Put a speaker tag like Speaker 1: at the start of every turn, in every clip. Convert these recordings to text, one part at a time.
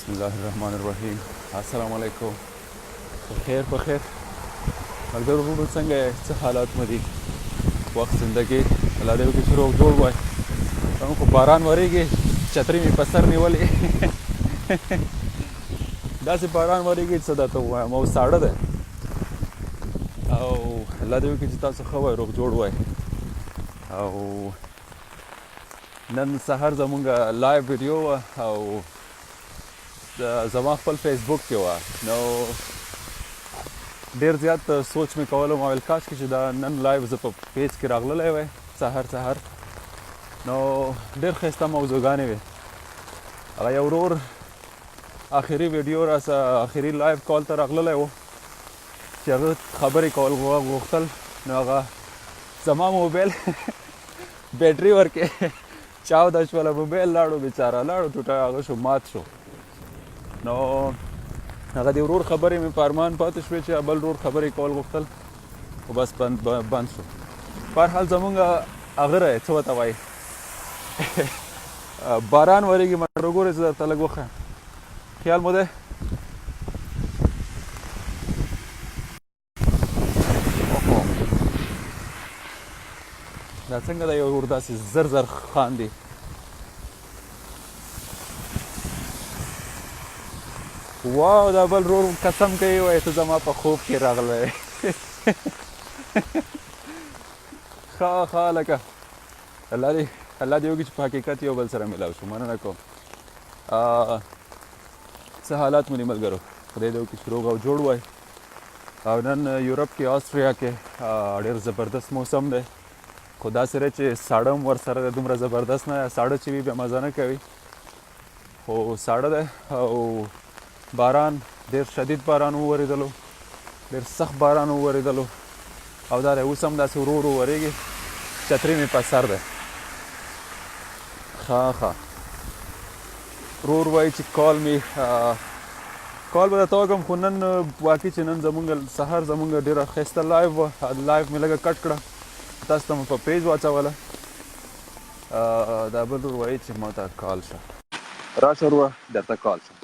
Speaker 1: بسم الله الرحمن الرحیم. السلام علیکم. په خیر، په خیر ملګرو، وروڼو، څنګه یې؟ څه حالات مو دي؟ وخت زندګي، الله دې وکړي چې روغ جوړ وای. زموږ خو باران ورېږي، چتري مې په سر نیولې. داسې باران ورېږي چې څه درته ووایم، او ساړه دی. او الله دې وکړي چې تاسو ښه وای، روغ جوړ وای. او نن سهار زمونږ live ویډیو وه او زما خپل فیسبوک کې وه، نو ډیر زیات سوچ مې کولو. ما ویل کاش کې چې دا نن live زه په page کې راغللی وای سهار سهار، نو ډیر ښایسته موضوعګانې وې. هغه یو ورور آخري ویډیو راسه آخري live call ته راغللی و چې هغه خبرې کول غوښتل، نو هغه زما موبایل بیټري ورکې چاوده شوله، موبایل لاړو، بیچاره لاړو، ټوټه هغه شو، مات شو. نو هغه د ورور خبرې مې په ارمان پاتې شوې چې بل ورور خبرې کول غوښتل، خو بس بند بند شو. په هر حال زمونږ هغه دی، څه ورته وایي، باران ورېږي. مټر وګورئ، زه درته لږ وښیم، خیال مو دی. دا څنګه د یو ور داسې زر زر خاندي؟ واو، دا بل رور قسم کوي، وایي ته زما په خوب کې راغلی. ښه ښه، لکه الله دې وکړي چې په حقیقت یو بل سره ملاو شو. مننه کوم. څه حالات مو دي ملګرو؟ خدای دې وکړي چې روغ او جوړ وای. او نن یورپ کې، آستریا کې ډېر زبردست موسم دی، خو داسې دی چې ساړه هم ورسره دی، دومره زبردست نه دی. ساړه چې وي بیا مزه نه کوي، خو ساړه دی او باران، ډېر شدید باران وورېدلو، ډېر سخت باران وورېدلو. او دا دی اوس هم داسې ورو ورو ورېږي، چتري مې په سر دی. ښه ښه، رور وایي چې call me، call به درته وکړم، خو نن واقعي چې نن زمونږ سهار زمونږ ډېره ښایسته live وه. live مې لږه cut کړه، تاسو ته مې په page واچوله. دا بل ورور وایي چې ما ته call شه. راشه وروره، درته call شه.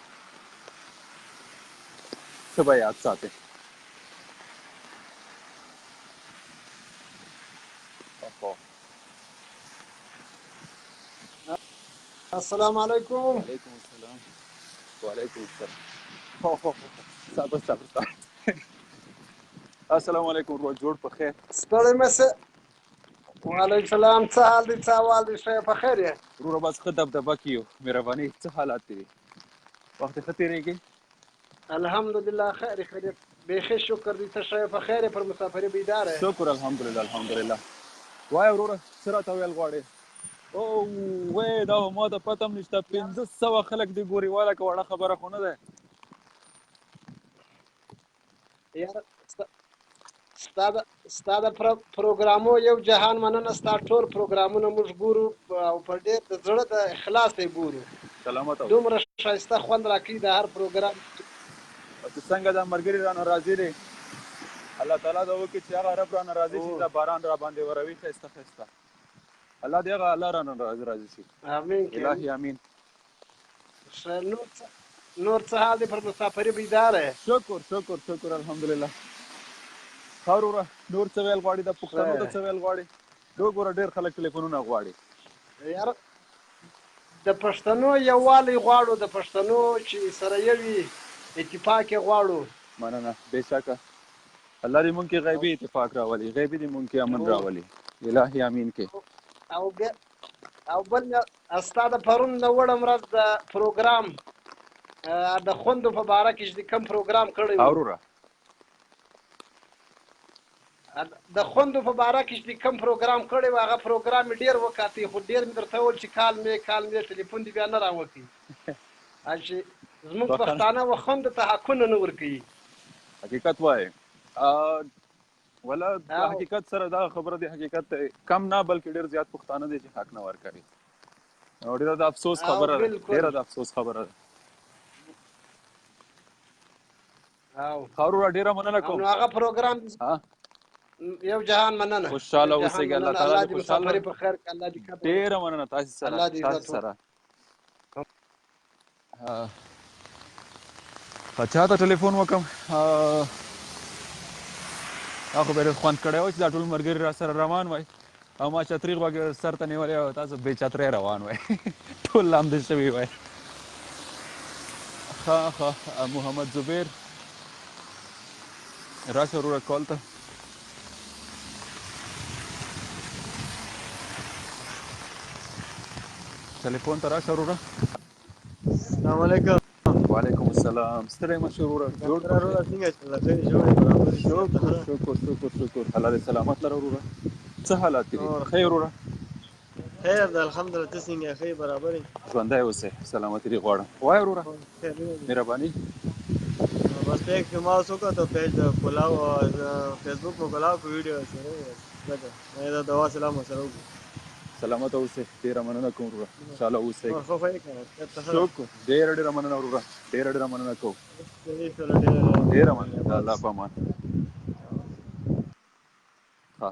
Speaker 1: څه به یاد ساتې؟ اوهو.
Speaker 2: السلام علیکم.
Speaker 1: وعلیکم السلام، وعلیکم السلام. هو هو، صبر صبر صبر. السلام علیکم ورور، جوړ په خیر؟
Speaker 2: ستړی مه سه. وعلیکم السلام. څه حال دی؟ څه احوال دی؟ ښه په خیر یې؟
Speaker 1: وروره بس ښه دبدبه کې یو، مهرباني. څه حالات دي؟ وخت ښه تېرېږي؟
Speaker 2: الحمدلله، خیر خیریت، بیخي شکر دی. ته ښه یې، په خیر یې، پر مسافري بیدار یې؟
Speaker 1: شکر، الحمدلله، الحمدلله. وایه وروره، څه راته ویل غواړې؟ او وې دا ما ته پته هم نشته، 500 خلک دې ګوري. واله که وړه خبره خو نه ده.
Speaker 2: یاره ستا د پروګرامو یو جهان مننه. ستا ټول پروګرامونه موږ ګورو او په ډېر د زړه د اخلاص یې ګورو.
Speaker 1: سلامت اوسې.
Speaker 2: دومره ښایسته خوند راکوي د هر پروګرام.
Speaker 1: او چې څنګه دا ملګري رانه راضي دي، الله تعالی دا وکړي چې هغه رب رانه راضي شي. دا باران را باندې وروي ښایسته ښایسته. الله دې هغه الله رانه راضي راضي شي.
Speaker 2: امین.
Speaker 1: الهي امین.
Speaker 2: ښه، نور څه حال دی؟ پر مسافري بیدار یې؟
Speaker 1: شکر شکر شکر، الحمدلله. ښه وروره، نور څه ویل غواړي؟ د پښتنو ته څه ویل غواړي؟ وګوره، ډېر خلک ټلیفونونه غواړي.
Speaker 2: یاره د پښتنو یووالی غواړو، د پښتنو چې سره یوي اتفاق یې غواړو.
Speaker 1: مننه، بېشکه. الله دې مونږ کې غیبي اتفاق راولي، غیبي دې مونږ کې امن راولي، الهي امین کې.
Speaker 2: او بیا او بل ستا د پرون د وړم ورځ د پروګرام، د خوندو په باره کې چې کوم پروګرام کړی وو.
Speaker 1: وروره.
Speaker 2: د خوندو په باره کې چې کوم پروګرام کړی و، هغه پروګرام مې ډېر وکاتی، خو ډېر مې درته وویل چې call me، ټلیفون دې بیا نه راوکړي چې زموږ پښتانه و خوندو ته حقونه نه ورکوي.
Speaker 1: حقیقت وایې ولا حقیقت سره دا خبره دی، حقیقت دی. کم نه بلکې ډېر زیات پښتانه دي چې حق نه ورکوي، او ډېره د افسوس خبره ده، ډېره د افسوس خبره ده.
Speaker 2: او
Speaker 1: وروره، ډېره مننه کوم.
Speaker 2: نو هغه پروګرام، یو جهان مننه.
Speaker 1: خوشاله اوسئ، الله تعالی
Speaker 2: دې خوشاله په خیر، الله دې
Speaker 1: ډېره مننه تاسو سره، تاسو سره. چا ته ټلیفون وکم؟ دا خو به ډېر خوند کړی وای چې دا ټول ملګري را سره روان وای او ما چتري غوږ سر ته نیولې او تاسو بې چترۍ روان وای، ټول لامده شوي وای. ښه ښه، محمد زبیر راشه وروره کال ته. ټلیفون ته راشه وروره.
Speaker 3: السلام علیکم.
Speaker 1: وعلیکم السلام. ستړی مه شې وروره، جوړ
Speaker 3: ډاکټر وروره څنګه یې؟ له خیر جوړ یې؟ برابر یې؟
Speaker 1: شکر شکر شکر شکر، الله دې سلامت لره وروره. څه حالات دي؟ ښه وروره؟
Speaker 3: خیر ده الحمدلله، ته څنګه یې؟ ښه یې؟ برابر یې؟
Speaker 1: ژوندی اوسې، سلامتي دې غواړم. وایه وروره، مهرباني.
Speaker 3: بس پیج کې ما اوس وکتو، پیج د کولاو فیسبوک مو کولاو په ویډیو سره ځکه مې دا دوا سلام سره وکړو.
Speaker 1: سلامت اوسې، ډېره مننه کوم وروره، خوشحاله اوسئ. شکر، ډېره ډېره مننه وروره، ډېره ډېره مننه کوم، ډېره مننه، د الله په امان. ها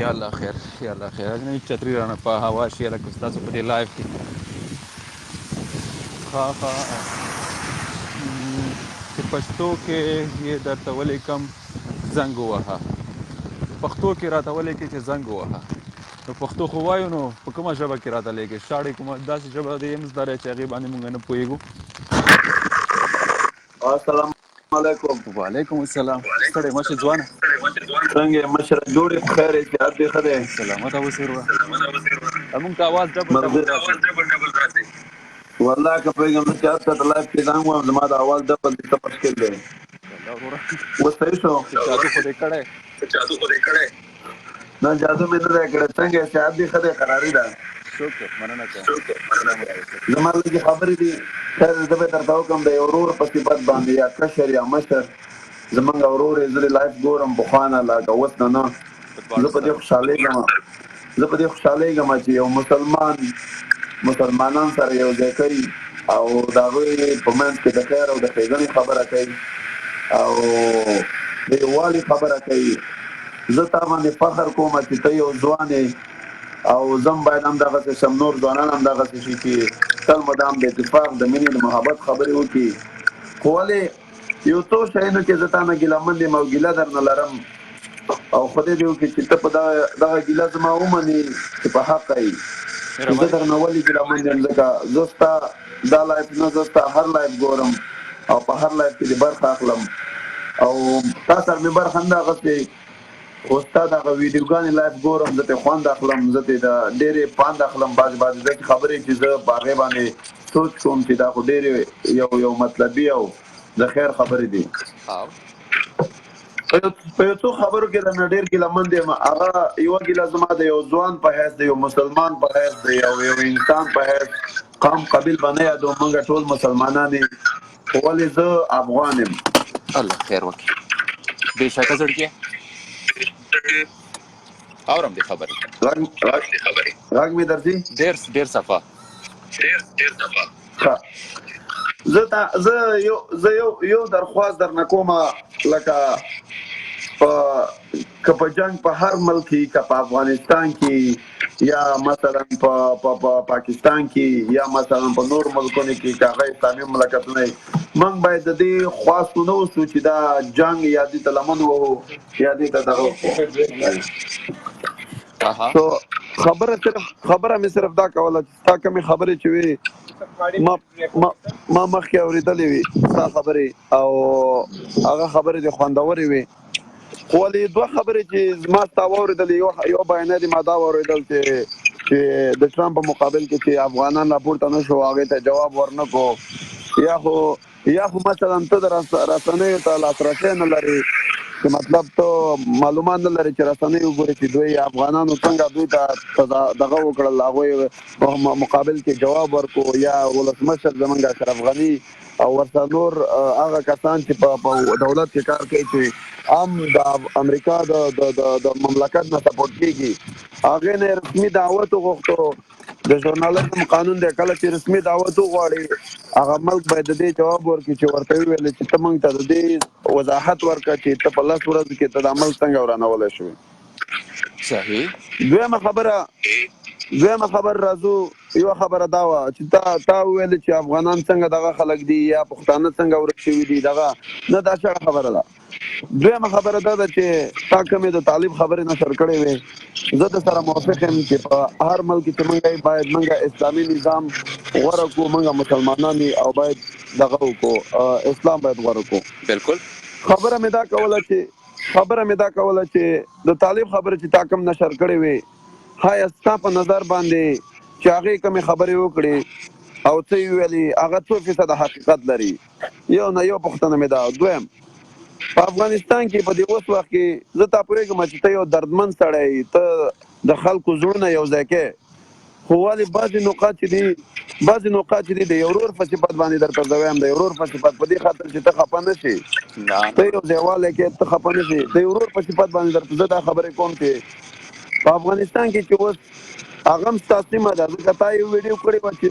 Speaker 1: یا الله خیر، یا الله خیر. نه چتري رانه په هوا شي لکه تاسو په دې لایف کې. ښه ښه، چې پښتو کې یې درته ولیکم زنګ ووهه، پښتو کې راته ولیکې چې زنګ ووهه. نو پښتو خو وایو، نو په کومه ژبه کې راته لیکې؟ شاړې کومه داسې ژبه دې هم زده دی چې هغې باندې مونږ نه پوهېږو.
Speaker 4: السلام علیکم.
Speaker 1: وعلیکم السلام، ستړی مه شې ځوانه.
Speaker 4: څنګه یې مشره، جوړ یې؟ په خیر یې؟ صحت دې ښه دی؟
Speaker 1: سلامت اوسې وروره. مونږ ته اواز ډبل ډبل راځي.
Speaker 4: والله که پوهېږم زه چې هر چا ته لایف کې زنګ وهم، زما د اواز ډبل دی، څه مشکل دی؟ اوس صحیح شو؟
Speaker 1: جادو خو دې کړی؟
Speaker 4: نه، جادو مې نه دی کړی. څنګه یې، صحت دې ښه دی؟ قراري ده؟
Speaker 1: شکر، مننه کوم.
Speaker 4: زما لږې خبرې دي، خیر زه به درته وکړم د یو ورور په صفت باندې، یا کشر یا مشر زمونږ ورور یې. زه دې لایف ګورم پخوا نه، لکه اوس نه نه. زه په دې خوشحالېږم، زه په دې خوشحالېږم چې یو مسلمان مسلمانان سره یو ځای کوي او د هغوی په منځ کې د خیر او د ښېګڼې خبره کوي او د یووالي خبره کوي. زه تا باندې فخر کوم چې ته یو ځوان یې او زه هم باید همدغسې شم، نور ځوانان همدغسې شي چې تل مدام د اتفاق، د مینې، د محبت خبرې وکړي. خو ولې یو څو شیانو کې زه تا نه ګیله مند یم او ګیله درنه لرم، او خدای دې وکړي چې ته په دغه ګیله زما ومنې چې په حقه یې. زه درنه ولې ګیله مند یم؟ ځکه زه ستا دا لایف نه، زه ستا هر لایف ګورم او په هر لایف کې دې برخه اخلم، او تا سره مې برخه نه ده اخیستې، خو ستا دغه ویډیوګانې لایف ګورم، زه ترې خوند اخلم، زه ترې د ډېرې پند اخلم. بعضې بعضې داسې خبرې چې زه په هغې باندې سوچ کوم چې دا خو ډېرې یو یو مطلبي او د خیر خبرې دي. په یو څو خبرو کې درنه ډېر ګیله مند یم. هغه یوه ګیله زما د یو ځوان په حیث، د یو مسلمان په حیث، د یو یو انسان په حیث، قام قبیل به نه یادوم، موږ ټول مسلمانان یو، خو ولې زه افغان یم.
Speaker 1: الله خیر وکړي، بېشکه زړګیه، اورم دې خبرې.
Speaker 4: غږ مې درځي؟
Speaker 1: ډېر ډېر صفا.
Speaker 4: ښه، زه تا زه یو زه یو یو درخواست درنه کوم، لکه په که په جنگ په هر ملک کې، که په افغانستان کې یا مثلا په پاکستان کې یا مثلا په نور ملکونو کې، که هغه اسلامي مملکتونه، موږ باید د دې خواست ونه اوسو چې دا جنگ یا دې ته لمن وهو یا دې ته دغه. So خبره صرف خبره مې صرف دا کوله چې ستا کومې خبرې چې وي، ما ما ما مخکې اورېدلې وي ستا خبرې، او هغه خبرې دې خوندورې وي. خو ولې دوه خبرې چې زما ستا واورېدلې، یو یو بیانیه دې ما دا واورېدل چې د ټرمپ په مقابل کې چې افغانان راپورته نه شو، هغې ته جواب ورنکو، یا خو مثلا ته د رسنیو ته لاسرسی نه لرې، چې مطلب ته معلومات نه لرې چې رسنۍ وګورې چې دوی افغانانو څنګه دوی ته دغه وکړل، هغوی په مقابل کې جواب ورکو، یا ولسمشر زمونږ اشرف غني او ورسره نور هغه کسان چې په دولت کې کار کوي چې هم د امریکا د مملکت نه سپورټ کیږي، هغې نه رسمي دعوت وغوښتو. د ژورنالیزم قانون دی، کله چې رسمي دعوت وغواړي، هغه ملک باید د دې جواب ورکړي چې ورته وویل چې ته موږ ته د دې وضاحت ورکړه چې ته په 10 ورځو کې ته دا ملک څنګه ورانولی شوې. دویمه خبره راځو. یوه خبره دا وه چې تا وویل چې افغانان څنګه دغه خلک دي یا پښتانه څنګه ورک شوي دي، دغه نه دا شړه خبره ده. دویمه خبره دا ده چې تا کومې د طالب خبرې نشر کړې وې، زه د سره موافق یم چې په هر ملک کې چې موږ یې باید موږ اسلامي نظام غوره کړو، موږ مسلمانان یو او باید دغه وکړو، اسلام باید غوره کړو.
Speaker 1: بالکل.
Speaker 4: خبره مې دا کوله چې خبره مې دا کوله چې د طالب خبرې چې تا کوم نشر کړې وې، هایا ستا په نظر باندې چې هغې کومې خبرې وکړې او څه یې وویلې، هغه څو فیصده حقیقت لري؟ یو نه یو پوښتنه مې دا. دویم، په افغانستان کې په دې اوس وخت کې زه تا پوهېږم چې ته یو دردمن سړی یې، ته د خلکو زړونه یو ځای کوې، خو ولې بعضې نقاط چې دي، بعضې نقاط چې دي د یو ورور په صفت باندې درته زه وایم، د یو ورور په صفت، په دې خاطر چې ته خفه نه شې،
Speaker 1: نه
Speaker 4: ته یو ځایوالی کې ته خفه نه شې، د یو ورور په صفت باندې درته زه دا خبرې کوم چې په افغانستان کې چې اوس هغه هم ستا سیمه ده، ځکه تا یو ویډیو کړې وه چې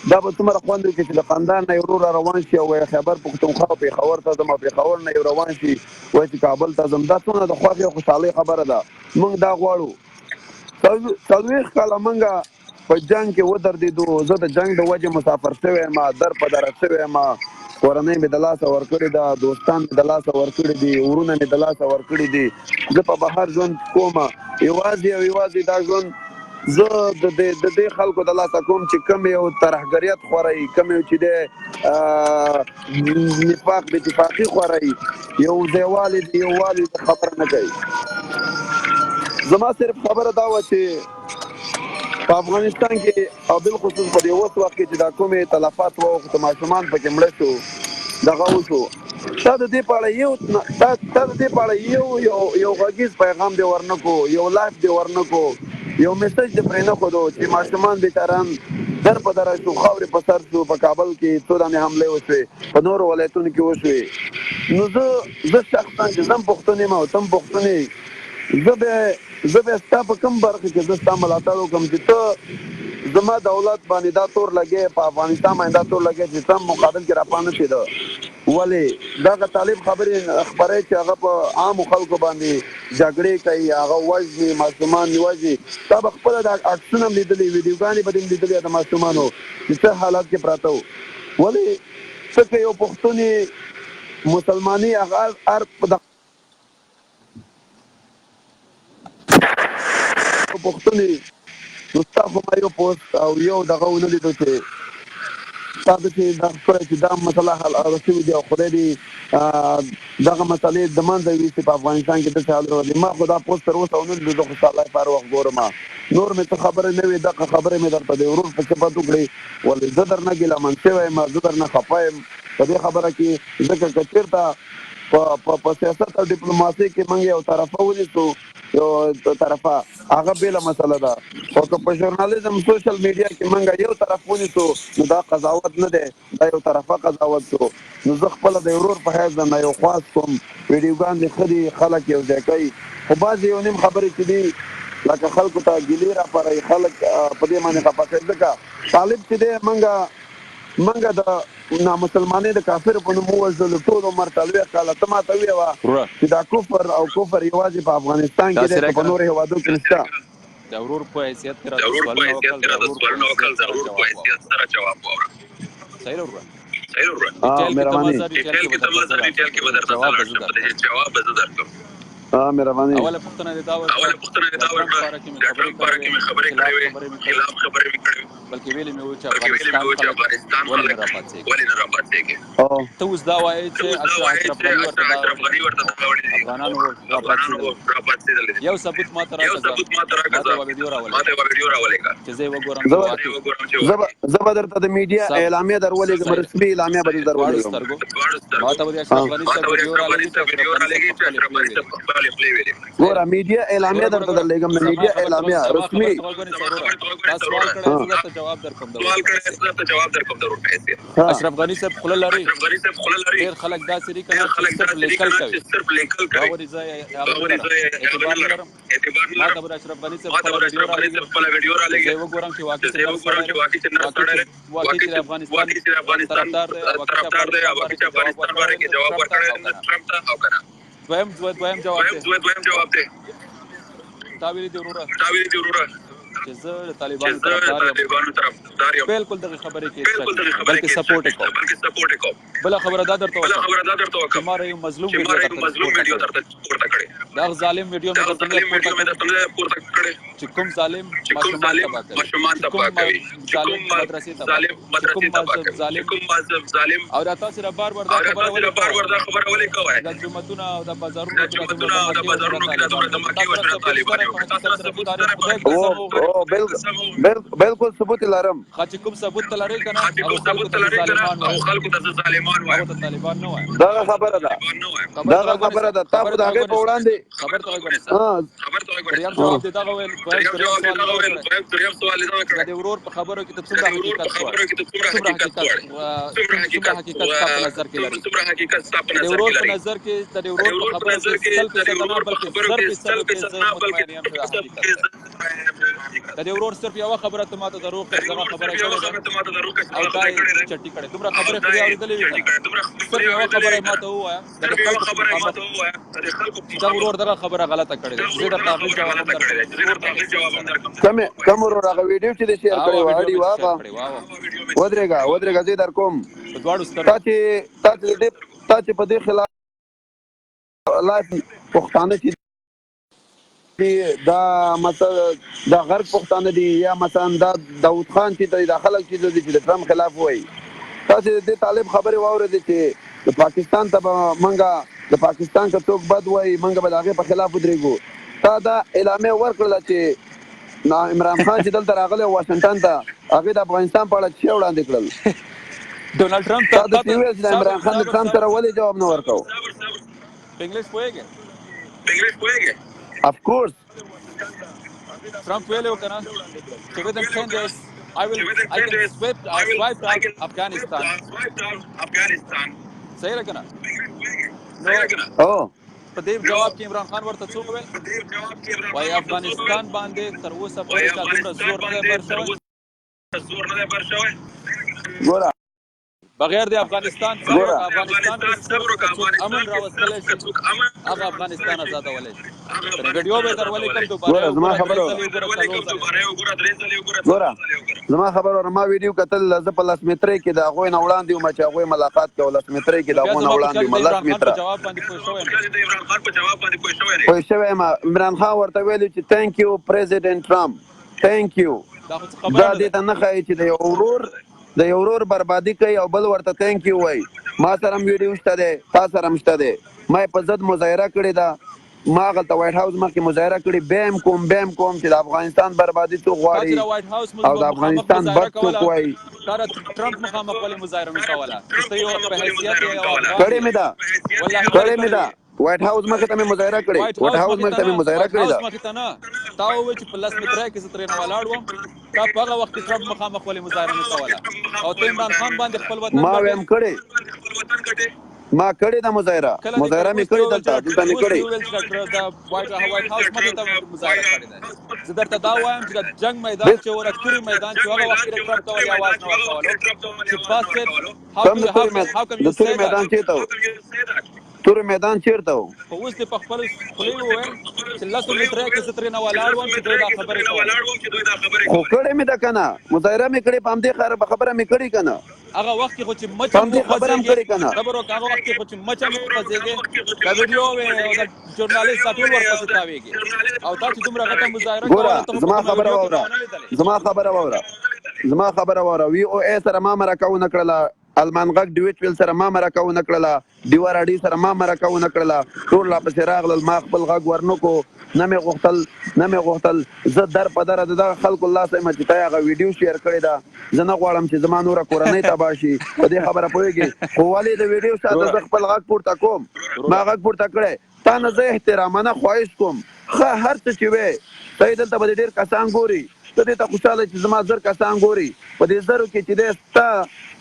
Speaker 4: دا به څومره خوند وکړي چې د قندهار نه یو ورور را روان شي او وایي خیبر پښتونخوا او پېښور ته ځم، او پېښور نه یو روان شي وایي چې کابل ته ځم. دا څومره د خوښې او خوشحالۍ خبره ده. موږ دا غواړو. 40 کاله موږ په جنګ کې ودردېدو، زه د جنګ د وجې مسافر شوی یم، در په در شوی یم، کورنۍ مې د لاسه ورکړې ده، دوستان مې د لاسه ورکړي دي، ورونه مې د لاسه ورکړي دي. زه په بهر ژوند کوم، یوازې او یوازې دا ژوند زه د دې خلکو د لاسه کوم چې کوم یو ترهګریت خوري، کوم یو چې د نفاق بې اتفاقي خوري، یو ځایوالي د یووالي خبره نه کوي. زما صرف خبره دا وه چې په افغانستان کې او بالخصوص په دې اوس وخت کې چې دا کومې تلفات واوښته، ماشومان پکې مړه شو، دغه وشو، تا د دې په اړه یو تا د دې په اړه یو یو یو غږیز پیغام دې ورنکو، یو لایف دې ورنکو، یو میسج دې پرې نه ښودو چې ماشومان بیچاران در په در شو، خاورې په سر شو. په کابل کې څو دانې حملې وشوې، په نورو ولایتونو کې وشوې. نو زه شخصا چې زه هم پښتون یم او ته هم پښتون یې، زه به ستا په کوم برخه کې زه ستا ملاتړ وکړم چې ته زما دولت باندې دا تور لګې، په افغانستان باندې دا تور لګې چې ته مقابل کې راپانه شې ده. ولې دغه طالب خبرې خپرې چې هغه په عامو خلکو باندې جګړې کوي، هغه وژني، ماشومان وژني. تا به خپله دا عکسونه هم لیدلي، ویډیوګانې به دې هم لیدلي د ماشومانو چې څه حالت کې پراته وو. ولې ته که یو پښتون یې، مسلماني هغه هر پښتون یې، نو ستا خو ما یو پوسټ او یو دغه ونه لیدو چې تا داسې دغه کړی چې دا مسله حل شوې دي او خدای دې دغه مسلې د منځه ویستي په افغانستان کې داسې حال راولي. ما خو دا پوسټ تر اوسه ونه لیدو، زه خو ستا لایف هر وخت ګورم. نور مې څه خبرې نه وې، دغه خبرې مې درته د ورور په صفت وکړې. ولې زه درنه ګیله من شوی یم، زه درنه خفه یم په دې خبره کې، ځکه که چېرته په سیاست او ډیپلوماسۍ کې موږ یو طرفه ونیسو، یو طرفه هغه بېله مسله ده، خو که په ژورنالیزم سوشل میډیا کې موږ یو طرف ونیسو نو دا قضاوت نه دی، دا یو طرفه قضاوت شو. نو زه خپله د ورور په حیث درنه یو خواست کوم، ویډیوګان دې ښه دي، خلک یو ځای کوي، خو بعضې یو نیم خبرې چې دي لکه خلکو ته ګیلې راپاروي، خلک په دې باندې خفه کوي. ځکه طالب چې دی موږ د نامسلمانۍ د کافر په نوم ووژلو ټول عمر 40 کاله. ته ماته ووایه
Speaker 1: وروره
Speaker 4: چې دا کفر او کفر یوازې په افغانستان کې
Speaker 1: داسې
Speaker 4: دی که په
Speaker 1: راکنه
Speaker 4: نورو هېوادو کې نشته؟
Speaker 1: د ورور په حیثیت کې راته سوالونه وکړل، د ورور په حیثیت سره جواب واوره. صحیح ده وروره؟ ډیټیل کې ته مه
Speaker 4: مهرباني.
Speaker 1: ځه، ډیټیل کې به درته زه لاړ شم، په دې جواب به زه درکړم.
Speaker 4: مهرباني.
Speaker 1: اوله پوښتنه دې دا وکړه، د ټرمپ په اړه کې مې خبرې کړې وې، خلاف خبرې مې کړې وې، بلکې ویلي مې وو چې افغانستان خلک ولې نه راپاڅېږي. ته اوس دا وایې چې اشرف غني ورته دا وړي دي، افغانانو راپاڅېدل. یو ثبوت ماته راکړه، ماته یوه ویډیو راولېږه چې زه یې وګورم چې واقعي
Speaker 4: زه به درته د میډیا اعلامیه در ولېږم، رسمي اعلامیه به در
Speaker 1: دواړو
Speaker 4: ولېږم.
Speaker 1: سترګو ماته به د اشرف غني صاحب ویډیو راولېږي چې اشرف غني صاحب په خپلې خولې ویلي.
Speaker 4: ګوره میډیا اعلامیه
Speaker 1: ګوره
Speaker 4: درته
Speaker 1: ګوره
Speaker 4: درلېږم، د
Speaker 1: زما
Speaker 4: میډیا
Speaker 1: خبره ته
Speaker 4: اعلامیه
Speaker 1: زما خبره
Speaker 4: رسمي.
Speaker 1: ته غوږ ونیسه وروره. تا سوال کړی، زه درته جواب درکوم د ورور په حیثیت. اشرف غني صاحب خوله لري، ډېر خلک داسې دي که نه چې صرف لیکل کوي. باوري زه هغه نه لرم، اعتبار نه لرم. ماته به د اشرف غني صاحب خپله ویډیو راولېږي چې زه یې وګورم چې واقعي چې نر سړی دی، واقعي چې د افغانستان طرفدار دی، او واقعي چې افغانستان باره کې جواب ورکړی دی ټرمپ ته او که نه. دویم جواب دی، تا ویلي دي وروره. چې زه د طالبانو طرفدار یم. بالکل دغه خبرې کې هیڅ شک نشته، بلکې سپورټ یې کوم. بله خبره دا درته وکړم چې ما یو مظلوم ویډیو درته پورته کړې. د هغه ظالم ویډیو مې درته نه پورته کړې چې کوم ظالم ماشومان تباه کوي، چې کوم ظالم مدرسې تباه کوي، چې کوم ظالم. او دا تاسو را بار بار دا خبره ولې کوئ؟ دا جوماتونه او دا بازارونو کې دا دومره دماکې وشوه طالبانو. تاسو سره ثبوت شته؟ خدای قسم
Speaker 4: او بالکل ثبوت لرم.
Speaker 1: ښه، چې کوم ثبوت ته لرې که نه، هغو خلکو ته ظالمان وایم، هغو ته طالبان نه وایم.
Speaker 4: دغه خبره ده، دغه خبره ده. تا خو د هغې په وړاندې
Speaker 1: خبر ته غوږ ونیسه. دریم جواب دې دغه ویل، دویم دریم سوال دې دغه کړی، د ورور په خبرو کې ته څومره حقیقت غواړې؟ څومره حقیقت، څومره حقیقت ستا په نظر کې لري؟ د ورور په نظر کې، د ورور په خبرو کې 100% نه، بلکې 1000% کې زه مطمئن یم چې دا حقیقت دی. د دې ورور صرف یوه خبره ته ماته دروغ کړې، دغه خبره کړې ده او دا یې چټي کړې. دومره خبرې خو دې اورېدلې وي که نه؟ صرف یوه خبره یې ماته ووایه د دې خلکو په مخامخ چې دغه ورور دغه خبره غلطه کړې ده، چې زه درته هغې جواب هم درکړم.
Speaker 4: کوم کوم ورور؟ هغه ویډیو چې دې شیر کړې وه؟ اړي واغه، ودرېږه ودرېږه، زه در کوم.
Speaker 1: په دواړو سترګو.
Speaker 4: تا چې تا چې په دې خلاف لایف پښتانه چې دا مثلا دا غرب پښتانه دي، یا مثلا دا داود خان چې دا خلک چې دي چې د ټرمپ خلاف وایي، تاسو د دې طالب خبرې واورېدې چې د پاکستان ته به منګه، د پاکستان که څوک بد وایي منګه به د هغې په خلاف ودرېږو. تا دا اعلامیه ورکړله چې عمران خان چې دلته راغلی واشنګټن ته، هغې د افغانستان په اړه څه وړاندې کړل؟
Speaker 1: ډونالډ ټرمپ
Speaker 4: تا داسې وویل چې د عمران خان د ټرمپ سره ولې جواب نه ورکاو؟
Speaker 1: په انګلیش پوهېږې؟
Speaker 4: Of course.
Speaker 1: Trump ویلی و که نه چې within 10 days I will I can swipe swipe out Afghanistan. صحیح ده که نه؟ نو
Speaker 4: او
Speaker 1: په دې جواب کې عمران خان ورته څه وویل؟ وایي افغانستان باندې تر اوسه پورې چا دومره زور نه دی بر شوی.
Speaker 4: ګوره،
Speaker 1: بغیر د افغانستان صبر وکړه، افغانستان کې صبر وکړه، څوک امن راوستلی شي هغه افغانستان ازادولی شي. ویډیو به در ولیکم دوباره.
Speaker 4: ګوره زما خبره، ګوره زما خبره وره. ما ویډیو کتل، زه په 10 مترۍ کې د هغوی نه وړاندې وم چې هغوی ملاقات کوو. 10 مترۍ کې د هغو نه وړاندې وم، 10 متره.
Speaker 1: جواب باندې پوه شوی نه؟
Speaker 4: پوه شوی یم. عمران خان ورته ویلي چې thank you President Trump، thank you.
Speaker 1: دا خو څه خبره
Speaker 4: دا
Speaker 1: نه
Speaker 4: دې
Speaker 1: ده.
Speaker 4: ته نه ښایي چې د یو ورور، د یو ورور بربادي کوي او بل ورته thank you وایي. ما سره هم ویډیو شته دی، تا سره هم شته دی. ما یې په ضد مظاهره کړې ده، ما هغلته وایټ هاوس مخکې مظاهره کړې. بیا هم کوم، بیا هم کوم چې د افغانستان بربادي څوک
Speaker 1: تا
Speaker 4: غواړي
Speaker 1: چې د وایټ هاوس
Speaker 4: او د
Speaker 1: مخامخ
Speaker 4: افغانستان
Speaker 1: مظاهره
Speaker 4: بد څوک
Speaker 1: کوله،
Speaker 4: وایي.
Speaker 1: تا د ټرمپ مخامخ ولې مظاهره نه کوله چې ته یو په حیثیت یو افغان
Speaker 4: کړې
Speaker 1: یې؟
Speaker 4: مې ده.
Speaker 1: والله
Speaker 4: کړې مې ده، وایټ هاوس مخې ته مې مظاهره کړې.
Speaker 1: وایټ
Speaker 4: وایټ
Speaker 1: هاوس
Speaker 4: هاوس
Speaker 1: مخې
Speaker 4: مخې
Speaker 1: ته
Speaker 4: ته مې
Speaker 1: نه،
Speaker 4: مظاهره
Speaker 1: وایټ
Speaker 4: کړې
Speaker 1: هاوس
Speaker 4: ده.
Speaker 1: مخې ته نه. تا وویل چې په 10 مترۍ کې زه ترېنه ولاړ وم. تا په هغه وخت کې ټرمپ مخامخ ولې مظاهره نه کوله؟ او ته عمران خان باندې خپل وطن
Speaker 4: ما
Speaker 1: ګټې.
Speaker 4: ویم کړې، ما کړې ده مظاهره.
Speaker 1: کله دې
Speaker 4: مظاهره
Speaker 1: کړې؟
Speaker 4: مې
Speaker 1: اوس دې
Speaker 4: کړې،
Speaker 1: وویل
Speaker 4: دلته
Speaker 1: چې
Speaker 4: دلته مې
Speaker 1: اوس دې
Speaker 4: کړې.
Speaker 1: وویل چې د وایټ هاوس مخې ته مظاهره کړې ده. زه درته دا وایم چې د جنگ میدان چې و، د توري میدان چې هغه وخت کې د ټرمپ ته ولې اواز نه ورکولو چې bastard، how
Speaker 4: کوم
Speaker 1: do
Speaker 4: د توري
Speaker 1: how come
Speaker 4: د
Speaker 1: you
Speaker 4: توري
Speaker 1: say that؟
Speaker 4: میدان چېرته و؟ توري میدان چېرته و؟
Speaker 1: خو اوس دې په خپل خولې وویل چې لسو مترۍ کې زه ترېنه ولاړ وم چې دوی دا خبرې کولې.
Speaker 4: خو کړې مې ده که نه؟ مظاهره مې کړې، په همدې خبره مې کړې که نه؟
Speaker 1: هغه وخت کې خو چې
Speaker 4: په
Speaker 1: مچ هم
Speaker 4: همدې خبره هم
Speaker 1: وخوځېږي،
Speaker 4: کړې که نه؟
Speaker 1: صبر وکړه، هغه وخت کې خو چې مچ هم وخوځېږي، دا ویډیو وي او دا ژورنالیست دا ټول ورپسې تاوېږي، او تا چې دومره غټه مظاهره
Speaker 4: ګوره
Speaker 1: کوله، ته خو په
Speaker 4: زما
Speaker 1: کومه
Speaker 4: خبره
Speaker 1: ویډیو کې
Speaker 4: واوره،
Speaker 1: دا ونه لیدلې.
Speaker 4: زما خبره واوره، زما خبره واوره. وی او ای سره ما مرکه ونه کړله، المان غږ ډیویټ ویل سره ما مرکه ونه کړله، ډیوه راډي سره ما مرکه ونه کړله. ټول راپسې راغلل، ما خپل غږ ورنکو، نه مې غوښتل، نه مې غوښتل. زه در په دره د دغه خلکو لاس یم چې تا یې هغه ویډیو شیر کړې ده. زه نه غواړم چې زما نوره کورنۍ تباه شي، په دې خبره پوهېږې؟ خو ولې د ویډیو شاته
Speaker 1: وروره
Speaker 4: زه خپل غږ پورته کوم؟ ما
Speaker 1: وروره
Speaker 4: غږ پورته کړی. تا نه زه احترامانه خواهش کوم، ښه هر څه چې وې ته یې دلته به دې ډېر کسان ګوري، ته دې ته خوشحاله چې زما 1000 کسان ګوري. په دې زرو کې چې دی ستا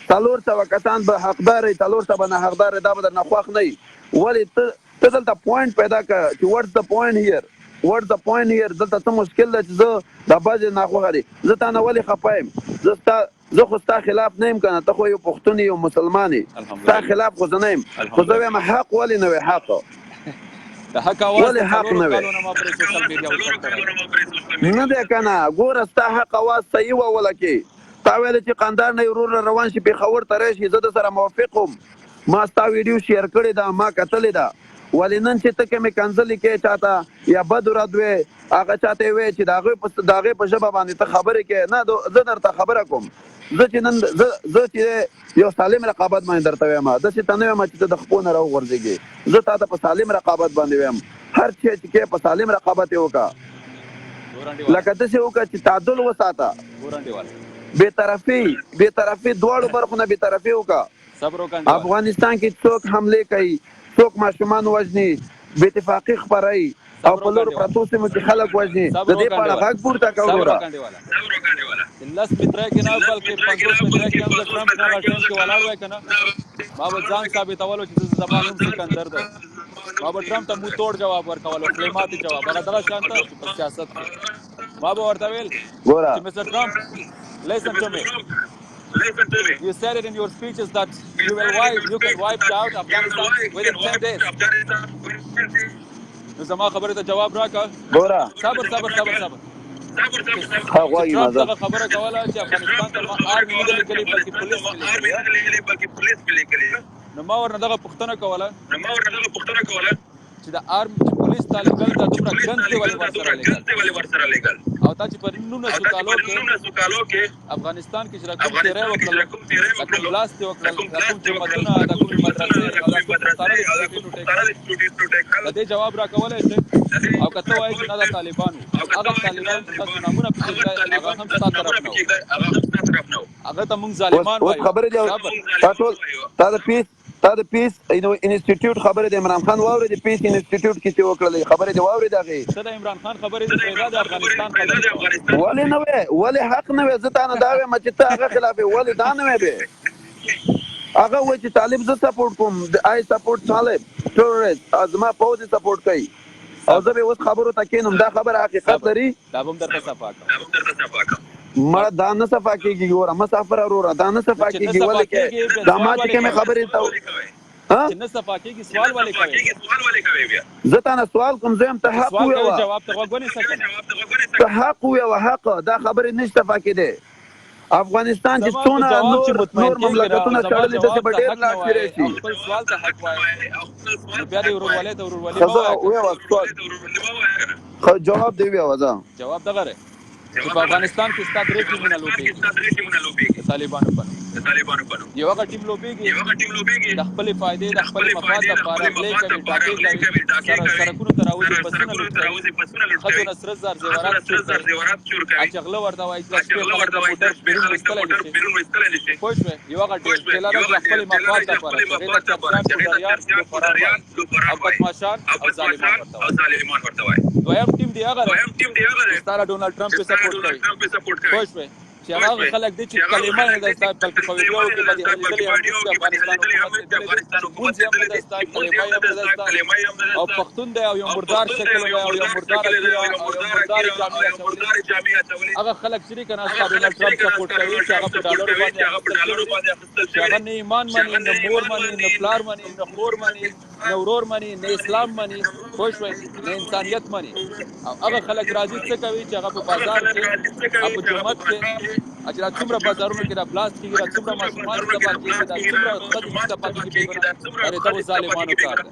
Speaker 4: 400 کسان به حقدار وي، 400 به نه حقدار وي، دا به درنه خوښ نه وي. ولې ته ته دلته پوینټ پیدا کړه چې what's the point here، what's the point here؟ دلته څه مشکل ده چې زه دا بعضې ناخوښه دي؟ زه تا نه ولې خفه یم؟ زه ستا، زه خو ستا خلاف نه یم که نه؟ ته خو یو پښتون یې، یو مسلمان یې، ستا
Speaker 1: الحمدلله
Speaker 4: خلاف خو زه نه یم. خو زه
Speaker 1: الحمدلله
Speaker 4: وایم حق ولې نه وې حق؟
Speaker 1: د حق اواز
Speaker 4: ولې
Speaker 1: د
Speaker 4: حق
Speaker 1: څلورو
Speaker 4: نه وې
Speaker 1: کالو نه ما پرې سوشل میډیا اوچت کړی دی.
Speaker 4: نه دی کنه ګوره ستا حق اواز صحیح وه ولکې تا ویل چې قندهار نه یې ورور را روان شي پېښور ته راشي، زه درسره موافق وم، ما ستا ویډیو شیر کړې ده، ما کتلې ده، ولې نن چې ته کومې کنځلې کوې چاته یا بد رد وې هغه چاته یې وې چې د هغې په د هغې په ژبه باندې ته خبرې کوې، نه زه درته خبره کوم، زه چې نن زه زه چې یو سالم رقابت باندې درته وایم، داسې ته نه وایم چې ته د خپو نه راوغورځېږې، زه تاته په سالم رقابت باندې وایم، هر څه چې کې په سالم رقابت یې وکړه، لکه داسې وکړه چې تعادل وساته، بې طرفي بې طرفي دواړو برخو نه بې طرفي وکړه. افغانستان کې څوک حملې کوي، څوک ماشومان وژني، بې اتفاقي خپروي او په لرو پرتو سیمو کې خلک وژني، د دې په اړه غږ پورته کړه وروره.
Speaker 1: لس متره کې نه بلکې 50 متره کې هم د ټرمپ نه هغه ټیم کې ولاړ وای که نه، ما به ځان ثابتولو چې زما نوم سکندر دی. ما به ټرمپ ته مو توړ جواب ورکولو، خولې ماتې جواب، هغه دغه شان ته چې په سیاست کې ما به ورته ویل
Speaker 4: ګوره
Speaker 1: چې مستر ټرمپ listen to me. You said it in your speeches that you will wipe, you can wipe out Afghanistan within 10 days. نو زما خبرې ته جواب راکړه.
Speaker 4: ګوره
Speaker 1: صبر صبر صبر صبر.
Speaker 4: ها
Speaker 1: چې
Speaker 4: غواړي
Speaker 1: ټرمپ
Speaker 4: مزه
Speaker 1: دغه خبره کوله چې افغانستان ته ما آرمي نه ده لیکلې بلکې پولیس مې لیکلې. نو ما ورنه دغه پوښتنه کوله چې د آرمي چې پولیس ته لیکل دا دومره ګنز دی ولې ورسره لیکل، او تا چې په 19 کالو کې افغانستان کې چې دا کوم تیری وکړل، دا کوم بلاست یې وکړل، دا کوم جوماتونه، دا کومې مدرسې او دا کوم پښتانه د سکیورټي ټیکل، د دې جواب راکولی شې؟ او که ته وایې چې نه دا طالبان وو، هغه طالبان چې تاسو نامونه پکې ږدئ هغه هم ستا طرف نه وو، هغه ته موږ
Speaker 4: اوس
Speaker 1: ظالمان
Speaker 4: اوس
Speaker 1: وایو.
Speaker 4: خبرې دی
Speaker 1: صبر
Speaker 4: تا ټول تا د پیس تا د پیس انسټیټیوټ خبرې د عمران خان واورې، د پیس انسټیټیوټ کې چې وکړلې خبرې دی واورې دغه
Speaker 1: ته د عمران خان خبرې دې پرېږده، د افغانستان خبرې کوه.
Speaker 4: ولې نه وې، ولې حق نه وې؟ زه تا نه دا وایم چې ته هغه خلاف یې، ولې دا نه وې؟ به هغه وایي چې طالب زه سپورټ کوم، آی سپورټ طالب ټروریست، زما پوځ یې سپورټ کوي او زه
Speaker 1: صبر
Speaker 4: به اوس خبرو ته کېنم، دا خبره حقیقت
Speaker 1: صبر
Speaker 4: لري؟
Speaker 1: دا به هم درته صفا کوم.
Speaker 4: مړه دا نه صفا کېږي ګوره مسافر وروره، دا نه
Speaker 1: نو
Speaker 4: صفا
Speaker 1: چې نه
Speaker 4: کېږي
Speaker 1: صفا
Speaker 4: ولې کې
Speaker 1: کېږي بیا
Speaker 4: دا ما
Speaker 1: سوال
Speaker 4: چې
Speaker 1: ولې
Speaker 4: کومې
Speaker 1: کوې؟
Speaker 4: خبرې ته ها
Speaker 1: چې نه صفا کېږي سوال ولې کوې بیا؟
Speaker 4: زه تا نه سوال کوم، زه هم ته
Speaker 1: چې
Speaker 4: حق
Speaker 1: سوال کوې
Speaker 4: ویوه،
Speaker 1: جواب ته غوږ ونیسه که نه.
Speaker 4: ته حق ویوه، حق دا خبرې نشي صفا کېدی. افغانستان چې
Speaker 1: زما په
Speaker 4: څونه
Speaker 1: جواب چې
Speaker 4: نور
Speaker 1: مطمئن
Speaker 4: نور
Speaker 1: کېږي نه،
Speaker 4: مملکتونه
Speaker 1: زما
Speaker 4: شړلې داسې
Speaker 1: جواب
Speaker 4: به
Speaker 1: ته
Speaker 4: ډېر
Speaker 1: حق نه
Speaker 4: لاړ شي
Speaker 1: وایې
Speaker 4: راشي.
Speaker 1: او خپل سوال ته حق وایې، نو بیا دې ورورولۍ ته ورورولي
Speaker 4: ښه
Speaker 1: مه
Speaker 4: زه
Speaker 1: وایه که نه.
Speaker 4: ویوه سوال، ښه جواب دې ویوه. زه
Speaker 1: جواب دغه دی چې په افغانستان کې ستا درې ټیمونه لوبېږي د طالبانو په نوم. یو هغه ټیم لوبېږي د خپلې فایدې د خپل مفاد لپاره غلې کوي، ډاکې کوي، سړکونو ته راوځي، بسونه لوټ کوي، ښځو نه سره زر زیورات چور کوي، چې غله ورته وایي چې د شپې خلک د موټر بیرون ویستلی نه شي. پوه شوې؟ یو هغه ډېر ټیلر د خپل مفاد لپاره چې هغې ته چرچیان، پوډریان، لوفران وایي او بدمعشان او ظالمان ورته وایي. دویم ټیم دی هغه دی چې ستا له ډونالډ ټرمپ یې سپورټ کوي. پوه شوې؟ چې هغه هغه خلک دي چې کلمه نه ده زده، بلکې په ویډیو کې به دې لیدلې هم چې افغانستان حکومت لیدلی دی چې مونځ یې هم نه ده زده، کلمه یې هم نه ده زده، او پښتون دی او یو مردار شکل دی او یو مرداره ږیره او یو مردارې جامې اچولې. هغه خلک چې دي که نه ستا ډونالډ ټرمپ سپورټ کوي چې هغه په ډالرو باندې اخیستل شوي دي، چې هغه نه ایمان مني، نه مور مني، نه پلار مني، نه خور مني، نه ورور مني، نه اسلام مني، پوه شوې، نه انسانیت مني. او هغه خلک راځي څه کوي چې هغه په بازار کې او په جومات کې چې دا څومره بازارونو کې دا بلاست کېږي، دا څومره ماشومان چې تباه کېږي، دا څومره ښځې چې تباه کېږي بې ګناه، دا د دغو ظالمانو کار دی.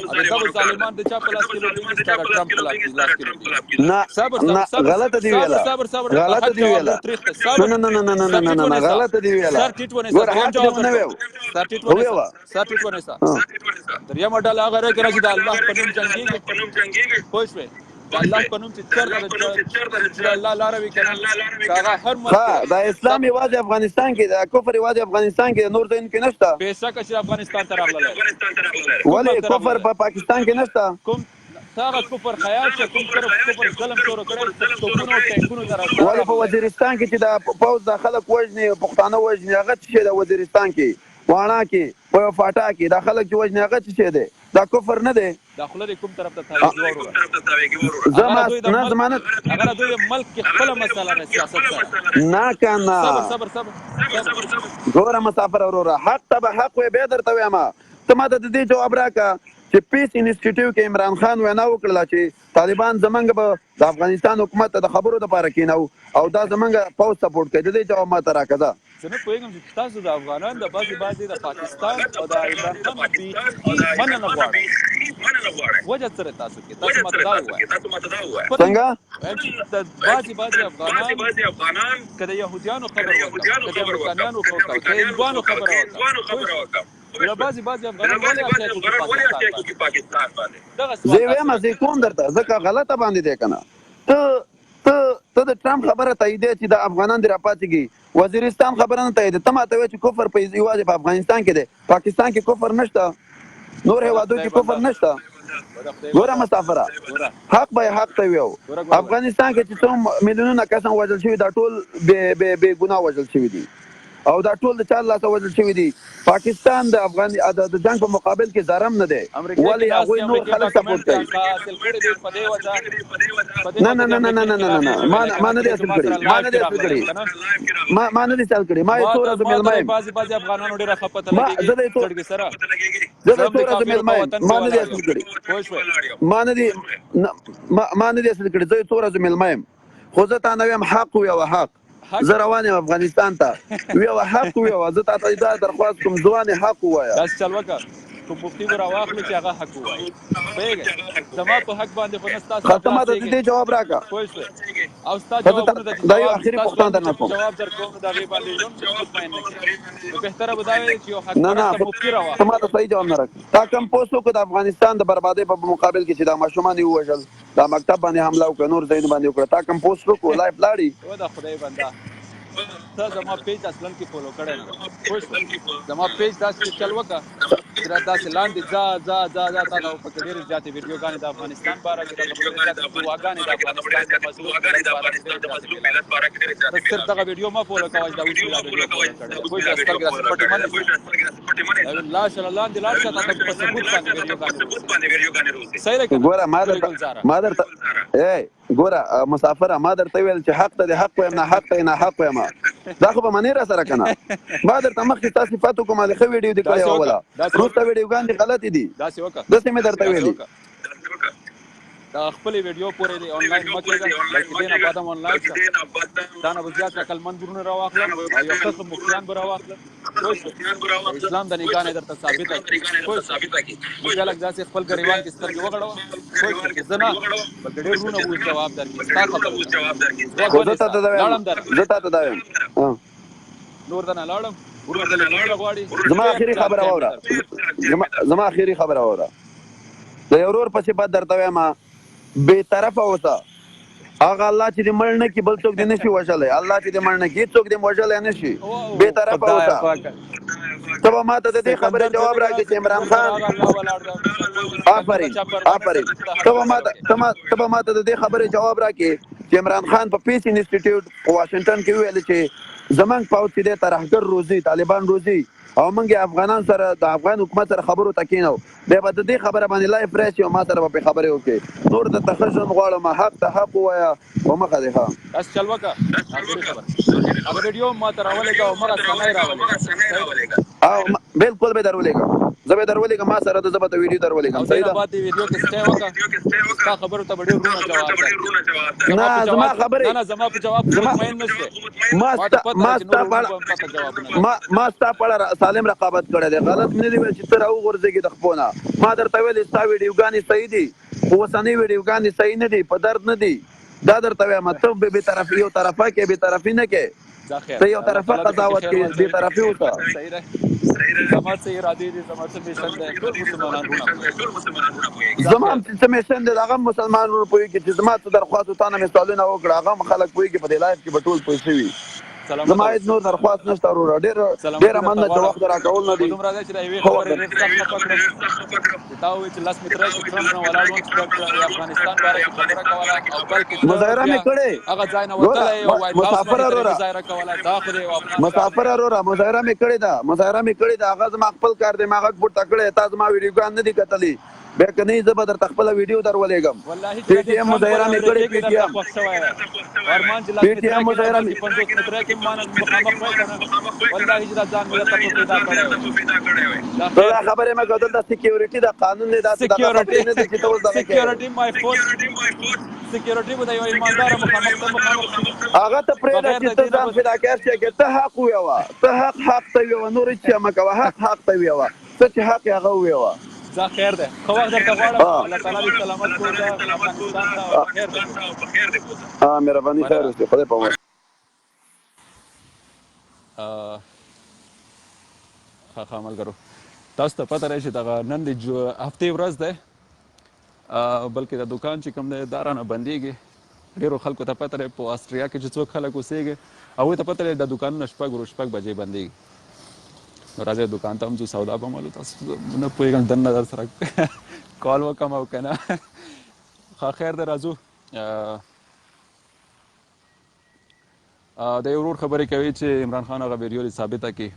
Speaker 1: او د دغو ظالمان د چا په لاس کې لوبېږي؟ ستا د ټرمپ په لاس کې لوبېږي.
Speaker 4: نه
Speaker 1: صبر
Speaker 4: نه
Speaker 1: صبر صبر
Speaker 4: غلطه دی
Speaker 1: صبر
Speaker 4: ویله،
Speaker 1: صبر صبر، د
Speaker 4: غلطه
Speaker 1: حق
Speaker 4: دی
Speaker 1: جواب
Speaker 4: ویله.
Speaker 1: ډېر تریخ دی.
Speaker 4: نه
Speaker 1: صبر
Speaker 4: نه نه نه نه
Speaker 1: سر
Speaker 4: نه
Speaker 1: ټیټ
Speaker 4: نه نه
Speaker 1: ونیسه،
Speaker 4: غلطه دی ویله.
Speaker 1: سر ټیټ ونیسه،
Speaker 4: ګوره
Speaker 1: دریم
Speaker 4: حق دې
Speaker 1: جواب
Speaker 4: ونه
Speaker 1: درکوم.
Speaker 4: ویو.
Speaker 1: سر ټیټ ونیسه،
Speaker 4: ویوه.
Speaker 1: سر ټیټ ونیسه. دریمه ډله هغه ده کنه چې د الله په نوم جنګېږي، پوه شوې؟ د الله په نوم چې چېرته د الله لاره وي که نه، که هغه هر ملک
Speaker 4: ښه
Speaker 1: کې
Speaker 4: دا اسلام یوازې افغانستان کې ده، کفر یوازې افغانستان کې ده، نور ځایونو کې نشته.
Speaker 1: بېشکه چې افغانستان ته راغللی، کوم
Speaker 4: ولې
Speaker 1: ملک ته
Speaker 4: کفر
Speaker 1: راغللی؟
Speaker 4: په پاکستان کې نشته؟
Speaker 1: کوم تا هغه کفر خیال شه، کوم طرف کفر ظلم شروع کړی، توپونو او ټانکونو ته
Speaker 4: ولې په
Speaker 1: راغللی؟
Speaker 4: وزیرستان کې چې دا پوځ دا خلک وژني، پښتانه وژني، هغه څه شی ده؟ وزیرستان کې، واڼا کې، په فاټا کې دا خلک چې وژني هغه څه شی دی؟ دا کفر نه دی؟
Speaker 1: دا خوله دې کوم طرف ته تاویږي وروره؟
Speaker 4: زما
Speaker 1: هغه دوی د
Speaker 4: نه
Speaker 1: ملک
Speaker 4: زما نه
Speaker 1: هغه دوی د ملک کې خپله مسله ده سیاست سره.
Speaker 4: نه که نه
Speaker 1: صبر صبر صبر صبر.
Speaker 4: ګوره مسافر وروره، حق ته به حق وې، بیا درته وایم. ته ماته د دې جواب راکړه چې پیس انسټیټیوټ کې عمران خان وینا وکړله چې طالبان زمونږ به د افغانستان حکومت ته د خبرو لپاره کیناو او دا زمونږ پوځ سپورټ کوي، د دې جواب ماته راکړه ځه.
Speaker 1: زه نه پوهیږم چې تاسو د افغانان د بعضې بعضې د پاکستان او د عمران خان نه بیخي مننه نه غواړئ، وجه څه ده تاسو کې؟ تاسو ماته دا ووایه.
Speaker 4: څنګه؟
Speaker 1: وایم چې د بعضې بعضې افغانان که د یهودیانو خبره وکړم، که د امریکانیانو خبره وکړم، که د هندوانو خبره وکړم، پوه شوې؟ نو بعضې بعضې افغانان ولې اخته کوي پاکستان باندې؟ دغه
Speaker 4: زه
Speaker 1: سوال
Speaker 4: وایم
Speaker 1: تاسو
Speaker 4: زه کوم درته ځکه غلطه باندې دی کنه. ته ته ته د ټرمپ خبره تاییدې چې د افغانان دې راپاڅېږي، وزیرستان خبره نه تاییدې. ته ماته وایې چې کفر په یوازې په افغانستان کې دی، پاکستان کې کفر نشته، نور
Speaker 1: وده
Speaker 4: هېوادو
Speaker 1: خدای
Speaker 4: کې کفر
Speaker 1: بنده،
Speaker 4: نشته.
Speaker 1: وده خدای
Speaker 4: ګوره
Speaker 1: بنده،
Speaker 4: مسافره،
Speaker 1: ګوره
Speaker 4: حق به یې حق ته ویو.
Speaker 1: ګوره ګوره
Speaker 4: افغانستان کې چې څو میلیونونه کسان وژل شوي دا ټول بې بې بې ګناه وژل شوي دي او دا ټول د چا له لاسه وژل شوي دي؟ پاکستان د افغان د جنګ په مقابل کې ظرم نه دی،
Speaker 1: امریکې کې
Speaker 4: ولې
Speaker 1: ناست
Speaker 4: هغوی
Speaker 1: دي،
Speaker 4: نور
Speaker 1: امریکې
Speaker 4: خلک سپورټ
Speaker 1: ډاکومنټ
Speaker 4: کوي؟
Speaker 1: حاصل کړی دی، په دې وجه په دې
Speaker 4: نه
Speaker 1: وجه
Speaker 4: نه
Speaker 1: د
Speaker 4: نه نه
Speaker 1: امریکې
Speaker 4: نه نه
Speaker 1: خلاف
Speaker 4: نه
Speaker 1: یې
Speaker 4: نه ما
Speaker 1: ویلی
Speaker 4: ما
Speaker 1: کنه،
Speaker 4: نه
Speaker 1: ته
Speaker 4: دي
Speaker 1: چې
Speaker 4: حاصل
Speaker 1: ما
Speaker 4: کړي،
Speaker 1: سره
Speaker 4: ما
Speaker 1: لایف
Speaker 4: نه
Speaker 1: کې
Speaker 4: دي حاصل
Speaker 1: راغلی
Speaker 4: کړي،
Speaker 1: یم کنه.
Speaker 4: ما ما نه دي حاصل کړي. ما یې
Speaker 1: ما
Speaker 4: څو
Speaker 1: ته
Speaker 4: ورځې
Speaker 1: ما
Speaker 4: مېلمه
Speaker 1: ته
Speaker 4: یم،
Speaker 1: بعضې بعضې افغانانو ډېره ښه پته
Speaker 4: ما
Speaker 1: لګېږي
Speaker 4: زه د څو
Speaker 1: زړګي سره،
Speaker 4: زه
Speaker 1: زه
Speaker 4: د
Speaker 1: هم
Speaker 4: څو
Speaker 1: د
Speaker 4: ورځې
Speaker 1: کافرو په
Speaker 4: مېلمه یم،
Speaker 1: وطن کې
Speaker 4: ما نه دي
Speaker 1: ولاړ
Speaker 4: حاصل
Speaker 1: یم،
Speaker 4: کړي،
Speaker 1: پوه شوې؟
Speaker 4: ما نه دي ما نه دي حاصل کړي. زه یې څو ورځې مېلمه یم، خو زه تا نه وایم حق ویوه حق.
Speaker 1: حق
Speaker 4: زه روان یم افغانستان ته، ویوه حق ویوه. زه تا ته دا درخواست کوم ځوان حق ووایه.
Speaker 1: داسې چل وکړه، کوم مفتي به راواخلو چې هغه حق ووایي، پوهېږې؟ زما په حق باندې خو نه ستا
Speaker 4: ښه
Speaker 1: سر
Speaker 4: ته ما ته د
Speaker 1: خلاصېږي،
Speaker 4: دې جواب راکړه.
Speaker 1: پوه شوې؟ او ستا
Speaker 4: ښه زه تا
Speaker 1: جوابونو ته چې
Speaker 4: دا یو
Speaker 1: جواب
Speaker 4: اخري
Speaker 1: ستا
Speaker 4: پوښتنه
Speaker 1: سوال ته
Speaker 4: درنه
Speaker 1: چې
Speaker 4: کوم.
Speaker 1: جواب درکوم نو د هغې باندې ژوند مطمئن نه کېږم، نو بهتره به دا وي چې یو حق
Speaker 4: نه نه
Speaker 1: پرسته مفتي
Speaker 4: ته
Speaker 1: راواخلو.
Speaker 4: ما ته صحیح جواب نه راکړه. تا کوم پوسټ وکړ د افغانستان د بربادۍ په مقابل کې چې دا ماشومان یې ووژل، دا مکتب باندې حمله وکړه، نور ځایونو باندې وکړه، تا کوم پوسټ وکړو لایف لاړی؟
Speaker 1: و دا خدای بنده، ته زما پیج اصلا کې فالو کړی نه ده، پوه شوې؟ زما پیج داسې چل وکړه چې دا داسې لاندې ځه ځه ځه ځه، تا ته پکې ډېرې زیاتې ویډیوګانې د افغانستان باره کې، راته ډېرې زیاتې دعاګانې د افغانستان د مظلوم ملت باره کې ډېرې زیاتې میلاوي. ته صرف دغه ویډیو مه فالو کوه چې دا اوس مې دا ویډیو فالو کړې ده، پوه شوې؟ سترګې داسې پټې مه نیسه، لاړ شه لاندې لاړ شه، تا ته په ثبوت باندې ویډیوګانې روسي. صحیح ده که نه
Speaker 4: ګوره ما
Speaker 1: ګلې
Speaker 4: درته
Speaker 1: ګلزاره؟
Speaker 4: ما درته ای ګوره مسافره، ما درته ویل چې حق ته دې حق وایم، نه حق ته یې ناحق وایم، دا خو به منې را سره که نه؟ ما درته مخکې ستا صفت وکړم، ښه ویډیو دې کړې
Speaker 1: داسې
Speaker 4: وه
Speaker 1: وکړه،
Speaker 4: اوله
Speaker 1: داسې
Speaker 4: وروسته
Speaker 1: وکړه،
Speaker 4: ویډیوګان دې غلطې دي،
Speaker 1: داسې وکړه،
Speaker 4: داسې مې درته
Speaker 1: داسې
Speaker 4: ویلي.
Speaker 1: وکړه. دا خپلې ویډیو پورې دې آنلاین مه کېږه، بلکې دې نه بعد هم آنلاین شه، تا نه به زیات عقلمند ورونه راواخلم او یو ښه ښه مفتیان به راواخلم، پوه شوې؟ د اسلام د نګاه درته ثابته کړي، پوه شوې؟ نو بیا لږ داسې خپل ګریوان کې سترګې وغړوه، پوه شوې؟ چې زه نه بلکې ډېر وروڼه به اوس جواب درکړي ستا خبرو ته. غوږ
Speaker 4: خو زه
Speaker 1: ونیسه،
Speaker 4: تا ته دا وایم،
Speaker 1: لاړم درنه،
Speaker 4: زه تا ته دا وایم.
Speaker 1: نور درنه لاړم، وروڼه ټلیفونونه غواړي،
Speaker 4: زما
Speaker 1: ډېر
Speaker 4: اخري
Speaker 1: زیات
Speaker 4: خبره
Speaker 1: ټایم مې
Speaker 4: واوره،
Speaker 1: درکړ.
Speaker 4: زما اخري خبره واوره. د یو ورور په صفت درته وایم، بې طرفه اوسه. هغه الله چې دې مړ نه کړي بل څوک دې نه شي وژلی، الله چې دې مړ نه کړي هېڅوک دې وژلی نه شي. بې طرفه
Speaker 1: خدای
Speaker 4: اوسه.
Speaker 1: پاکه
Speaker 4: ته به ما ته د دې خبرې
Speaker 1: سکندر چې
Speaker 4: جواب
Speaker 1: دی کنه،
Speaker 4: راکړې چې عمران
Speaker 1: سکندر
Speaker 4: خان
Speaker 1: هغه الله ولاړ ده، سکندر د
Speaker 4: آفرین
Speaker 1: چا پروا نشته
Speaker 4: آفرین،
Speaker 1: چې د حق
Speaker 4: ته به ما
Speaker 1: خبره
Speaker 4: ته
Speaker 1: وکړي.
Speaker 4: ته ما ته به ما ته د دې خبرې جواب راکړې چې عمران خان په پیس انسټیټیوټ په واشنګټن کې وویل چې زمونږ پوځ چې دی ترهګر روزي، طالبان روزي او موږ یې افغانان سره د افغان حکومت سره خبرو ته کېنو، بیا به د دې خبره باندې لایف راشي او ما سره به پرې خبرې وکړي. نور درته ښه ژوند غواړم، حق ته حق ووایه او مخه دې ښه.
Speaker 1: داسې چل وکړه، اخري خبره هغه ویډیو ما ته راولېږه او مغه ثنا یې راولېږه، صحیح ده؟
Speaker 4: او بالکل به درولېږم، زه به درولېږم، ما سره ده، زه به ته ویډیو
Speaker 1: او
Speaker 4: درولېږم.
Speaker 1: دې
Speaker 4: صحیح
Speaker 1: نه
Speaker 4: ده؟
Speaker 1: بعد دې ویډیو کې سټی وکړه چې ستا خبرو ته به ډېر وروڼه جواب درکړي. زما
Speaker 4: نه
Speaker 1: په
Speaker 4: زما
Speaker 1: جواب
Speaker 4: خبرې
Speaker 1: نه نه زما په جواب خو
Speaker 4: زما
Speaker 1: مطمئن نه شوې،
Speaker 4: ما
Speaker 1: ما ته
Speaker 4: ستا
Speaker 1: پته
Speaker 4: ما
Speaker 1: ده چې
Speaker 4: ستا
Speaker 1: نور
Speaker 4: په
Speaker 1: وروڼه
Speaker 4: اړه
Speaker 1: به هم تا ته جوابونه درکړي.
Speaker 4: ما ما ستا په اړه سالم رقابت کړی دی، غلط مې نه دی ویل چې ته راوغورځېږې د خپو نه. ما درته ویل ستا ویډیوګانې صحیح دي، خو اوسنۍ ویډیوګانې صحیح نه دي، په درد نه دي. دا درته وایم، ته بې طرفي یو طرفه کې، بې طرفي نه کې،
Speaker 1: ځه خیر،
Speaker 4: ته یو
Speaker 1: الله
Speaker 4: طرفه
Speaker 1: تعالی دې پکې
Speaker 4: قضاوت
Speaker 1: خیر
Speaker 4: کې، بې
Speaker 1: واچوي.
Speaker 4: طرفي اوسه.
Speaker 1: صحیح ده، زما څه ارادې دي، زما څه میشن دی، ټول مسلمانان وروڼه پوهېږي. ځه
Speaker 4: زما
Speaker 1: خیر.
Speaker 4: هم چې څه میشن دی، هغه هم مسلمان وروڼه پوهېږي چې زما څه درخواست و، تا نه مې سوالونه وکړه، هغه هم خلک پوهېږي، په دې لایف کې به ټول پوه شوي.
Speaker 1: سلامت
Speaker 4: زما هېڅ
Speaker 1: اوسې.
Speaker 4: نور درخواست نشته وروره، ډېر
Speaker 1: سلامتي
Speaker 4: ډېره
Speaker 1: درته
Speaker 4: مننه چې
Speaker 1: غواړم،
Speaker 4: وخت راکول نه
Speaker 1: خو
Speaker 4: دي.
Speaker 1: دومره دی چې د یوې
Speaker 4: ښه وخت
Speaker 1: خبرې ډېر سخت خفه کړم چې تا وویل چې لس متره کې ټرمپ نه ولاړ وم چې د افغانستان باره کې خبره کوله او بلکې ته
Speaker 4: مظاهره
Speaker 1: بیا
Speaker 4: مې کړې.
Speaker 1: هغه ځای نه
Speaker 4: ګوره
Speaker 1: وتلی او وایټ هاوس
Speaker 4: مسافر
Speaker 1: باندې ترې
Speaker 4: وروره،
Speaker 1: مظاهره کوله، دا خو د یو افغان کار
Speaker 4: مسافر
Speaker 1: نه دی.
Speaker 4: وروره مظاهره مې کړې ده، مظاهره مې کړې ده، هغه زما خپل کار دی، ما غږ پورته کړی، تا زما ویډیوګان نه دي کتلي. بیا که نه زه به درته خپله ویډیو در ولېږم.
Speaker 1: والله چې
Speaker 4: پي
Speaker 1: د
Speaker 4: ټي ایم
Speaker 1: ټرمپ
Speaker 4: مظاهره
Speaker 1: ور
Speaker 4: مې کړې
Speaker 1: امریکې
Speaker 4: پي
Speaker 1: کې
Speaker 4: ټي
Speaker 1: درته
Speaker 4: ایم
Speaker 1: خوښ شوی ارمان چې لاس
Speaker 4: پي ټي
Speaker 1: متره
Speaker 4: ایم
Speaker 1: کې نه
Speaker 4: مظاهره
Speaker 1: بلکې
Speaker 4: مې
Speaker 1: 50 متره کې مانه مخامخ وای کنه والله چې دا ځان مې درته په پیدا کړی وای دا
Speaker 4: ته
Speaker 1: خیر
Speaker 4: دا خبرې مه کوه، دلته سکیورټي ده، قانون دی، دا څه دغه
Speaker 1: سکیورټي
Speaker 4: خبرې نه دي چې ته اوس دغه کوې.
Speaker 1: سکیورټي مای فوت سکیورټي به د یو ایماندار مخامخ ته مخامخ شي
Speaker 4: هغه ته پرېږده
Speaker 1: بغیر
Speaker 4: چې
Speaker 1: د
Speaker 4: ته
Speaker 1: دې نه
Speaker 4: ځان
Speaker 1: به
Speaker 4: فداکار شې، که ته حق ویوه، ته حق حق ته ویوه، نور هېڅ شی مه کوه، حق حق ته ویوه، څه چې حق یې هغه ویوه.
Speaker 1: ځه خیر دی، ښه وخت درته غواړم،
Speaker 4: ها
Speaker 1: الله تعالی دې سلامت بوځه افغانستان ته او په خیر دې بوځه.
Speaker 4: ها مهرباني، خیر
Speaker 1: مننه.
Speaker 4: اوسې، خدای په امان.
Speaker 1: ښه ښه ملګرو تاسو ته پته راشي دغه نن د هفتې ورځ ده، بلکې د دکان چې کوم دی دا رانه بندیږي. ډیرو خلکو ته پته لري په آسټریا کې چې څوک خلک اوسېږي هغوی ته پته لري دا دکانونه شپږ ورو شپږ بجې بندیږي. نو راځئ دکان ته هم ځو، سودا به مالو. تاسو نه پوهېږم دننه در سره کال وکړم او که نه. ښه خیر دی، راځو. د یو ورور خبرې کوي چې عمران خان هغه ویډیو دې ثابته کړي.